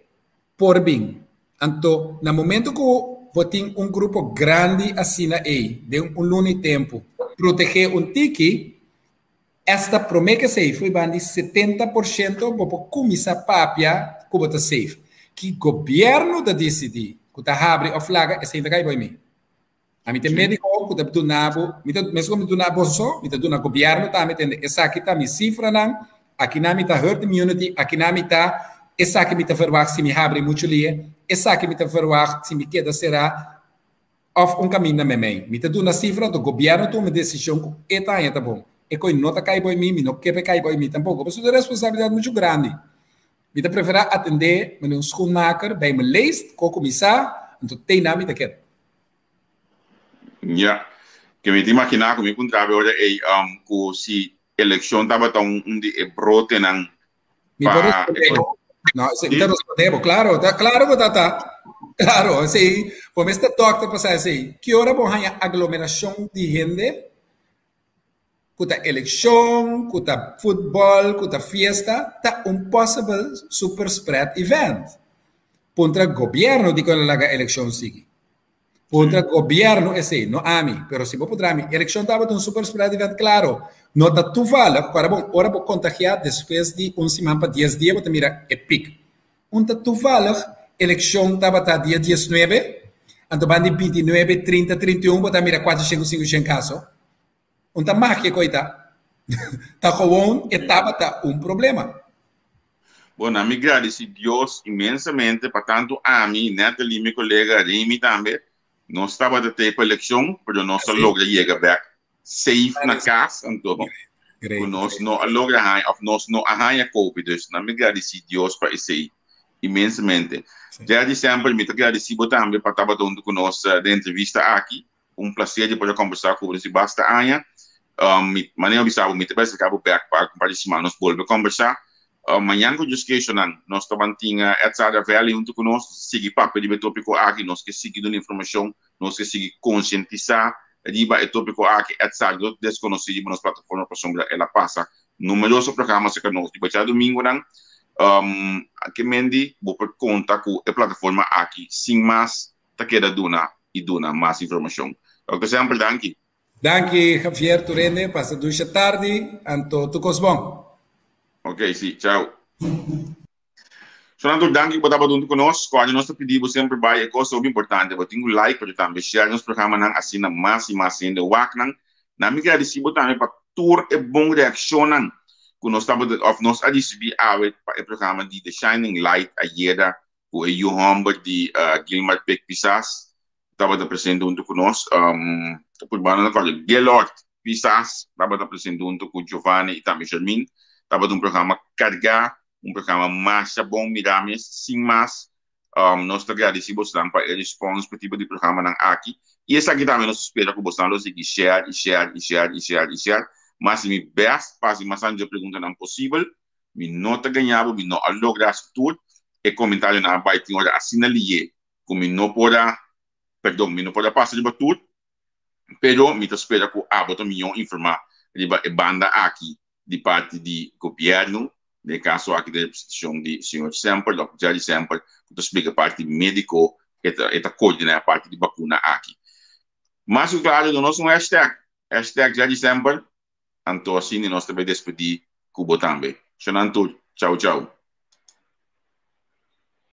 por bin. Anto na momento ku bo tin un grupo grandi asina ei den un luna i tempu protegé un tiki, esta promé ke safe fo'i bandi 70% bo por kuminsá papia ku bo ta safe. Ki gobièrnu ta disidí ku ta habri òf laga esei ta kai bo i mi. Ami ta médiko ku ta duna bo, mi ta meskos mi ta duna boso, mi ta duna gobièrnu tambe tende esaki ta mi sifranan, akinan mi ta herd immunity, akinan mi ta esaki mi ta verwagt si mi habri muchu lie, esaki mi ta verwagt si mi keda será òf un kaminda meimei. Mi ta duna sifra anto gobièrnu tuma desishon ku e ta haña ta bon. E koi no ta kai bo i mi, mi no ke pa e kai bo i mi tampoko, pasobra ta un responsabilidat muchu grandi. Mi ta preferá atendé manera un schoenmaker bij mi leest, ku a kuminsá, anto te nan mi ta keda. Ya, ke mi ta imaginá ku mi puntra bo e ora ei, ku si elekshon tabata un di e brotenan Mi por respondé bo. No, esei mi ta respondé bo, klaro, ta klaro ku ta ta. Klaro, esei, bo mester dòkter pa sa esei. Ki ora bo haña aglomerashon di hende, ku ta elekshon, ku ta futbòl, ku ta fiesta, ta un possible super spread event. Puntra gobièrnu dikon el a laga elekshon sigui. Puntra gobièrnu esei, no ami. Pero si bo puntra ami, elekshon tabata un super spread event? Klaro. No ta tuvallig, ku ora bo ora bo kontagiá despues di un siman pa dies dia bo ta mira e pik. Un ta tuvallig elekshon tabata dia diesnuebe, anto ban di bintinuebe, trinta, trintiun bo ta mira kuatershen ku sinkushen kaso. Un ta magia ku ei ta. Ta gewoon e tabata un problema. Bon, ami gradisi Dios inmensamente pa tantu ami, Natalie, mi kolega, Remy tambe, nos tabata te pa elekshon, pero nos a logra yega bek safe na kas, anto. Ku nos no a logra haña òf nos no a haña Covid. Dus nan mi gradisí Dios pa esei inmensamente. Jerry Semper, mi ta gradisí bo tambe pa tabata huntu ku nos den entrevista aki. Un plaser di por a kombersá ku bo desi basta aña. Mi manera mi bisa bo, mi ta bai aserká bo bèk pa un par di siman nos bolbe kombersá. Mañan ku Dios ke eshonan nos ta ban tin Edsard Ravelli huntu ku nos sigui papia riba e tópiko aki. Nos ke sigui duna informashon, nos ke sigui konsientisá riba e tópiko aki. Edsard no ta deskonosí riba nos plataforma pasobra el a pasa numeroso programa aserka nos riba djadumingunan. Ke mendi bo por konta ku e plataforma aki sin mas ta keda duna y duna mas informacion. Doctor Semper, danki. Danki Javier Turende, pasa dusha tardi, anto tur cos bon. Ok, si, chao. Sonando danki ku bo tabata huntu ku nos. Kòrda nos ta pidi bo semper bai e kos hopi importante, bo tin ku like pero tambe share nos programanan asina mas y mas hende wak nan. Nan mi gradisi bo tambe pa tur e bon reakshonnan ku nos tabata òf nos a risibí awe pa e programa di The Shining Light ayera ku e yu hòmber di Gilmar Pik Pisas tabata presente huntu ku nos. Ta purba no ta kòrda. Gaylord Pisas tabata presente huntu ku Giovanni i tambe Jermin. Tabata un programa kargá, un programa masha bon mirá mes. Sin mas, nos ta gradisí bosnan pa e respons pa e tipo di programanan aki. I esaki tambe nos ta spera ku bosnan lo sigui share i share i share i share i share. Mas di mi bèst pa hasi mas tantu dje preguntanan posibel. Mi no ta gaña bo, mi no a logra haci tur e comentarionan a bay tin ora asina liye cu mi no por a, perdon, mi no por a pasa riba tur, pero mi ta spera cu abo ta miyo informa riba e banda aki di parti di gobierno, den e caso aki den representacion di señor Semper, Dòkter Jerry Semper, cu ta splica e parti medico, e ta e ta coordina e parti di bacuna aki. Mas cu claro duna nos un hashtag, hashtag Jerry Semper, Anto asina nos ta bai despedí ku bo tambe. Shonan tur. Chau chau.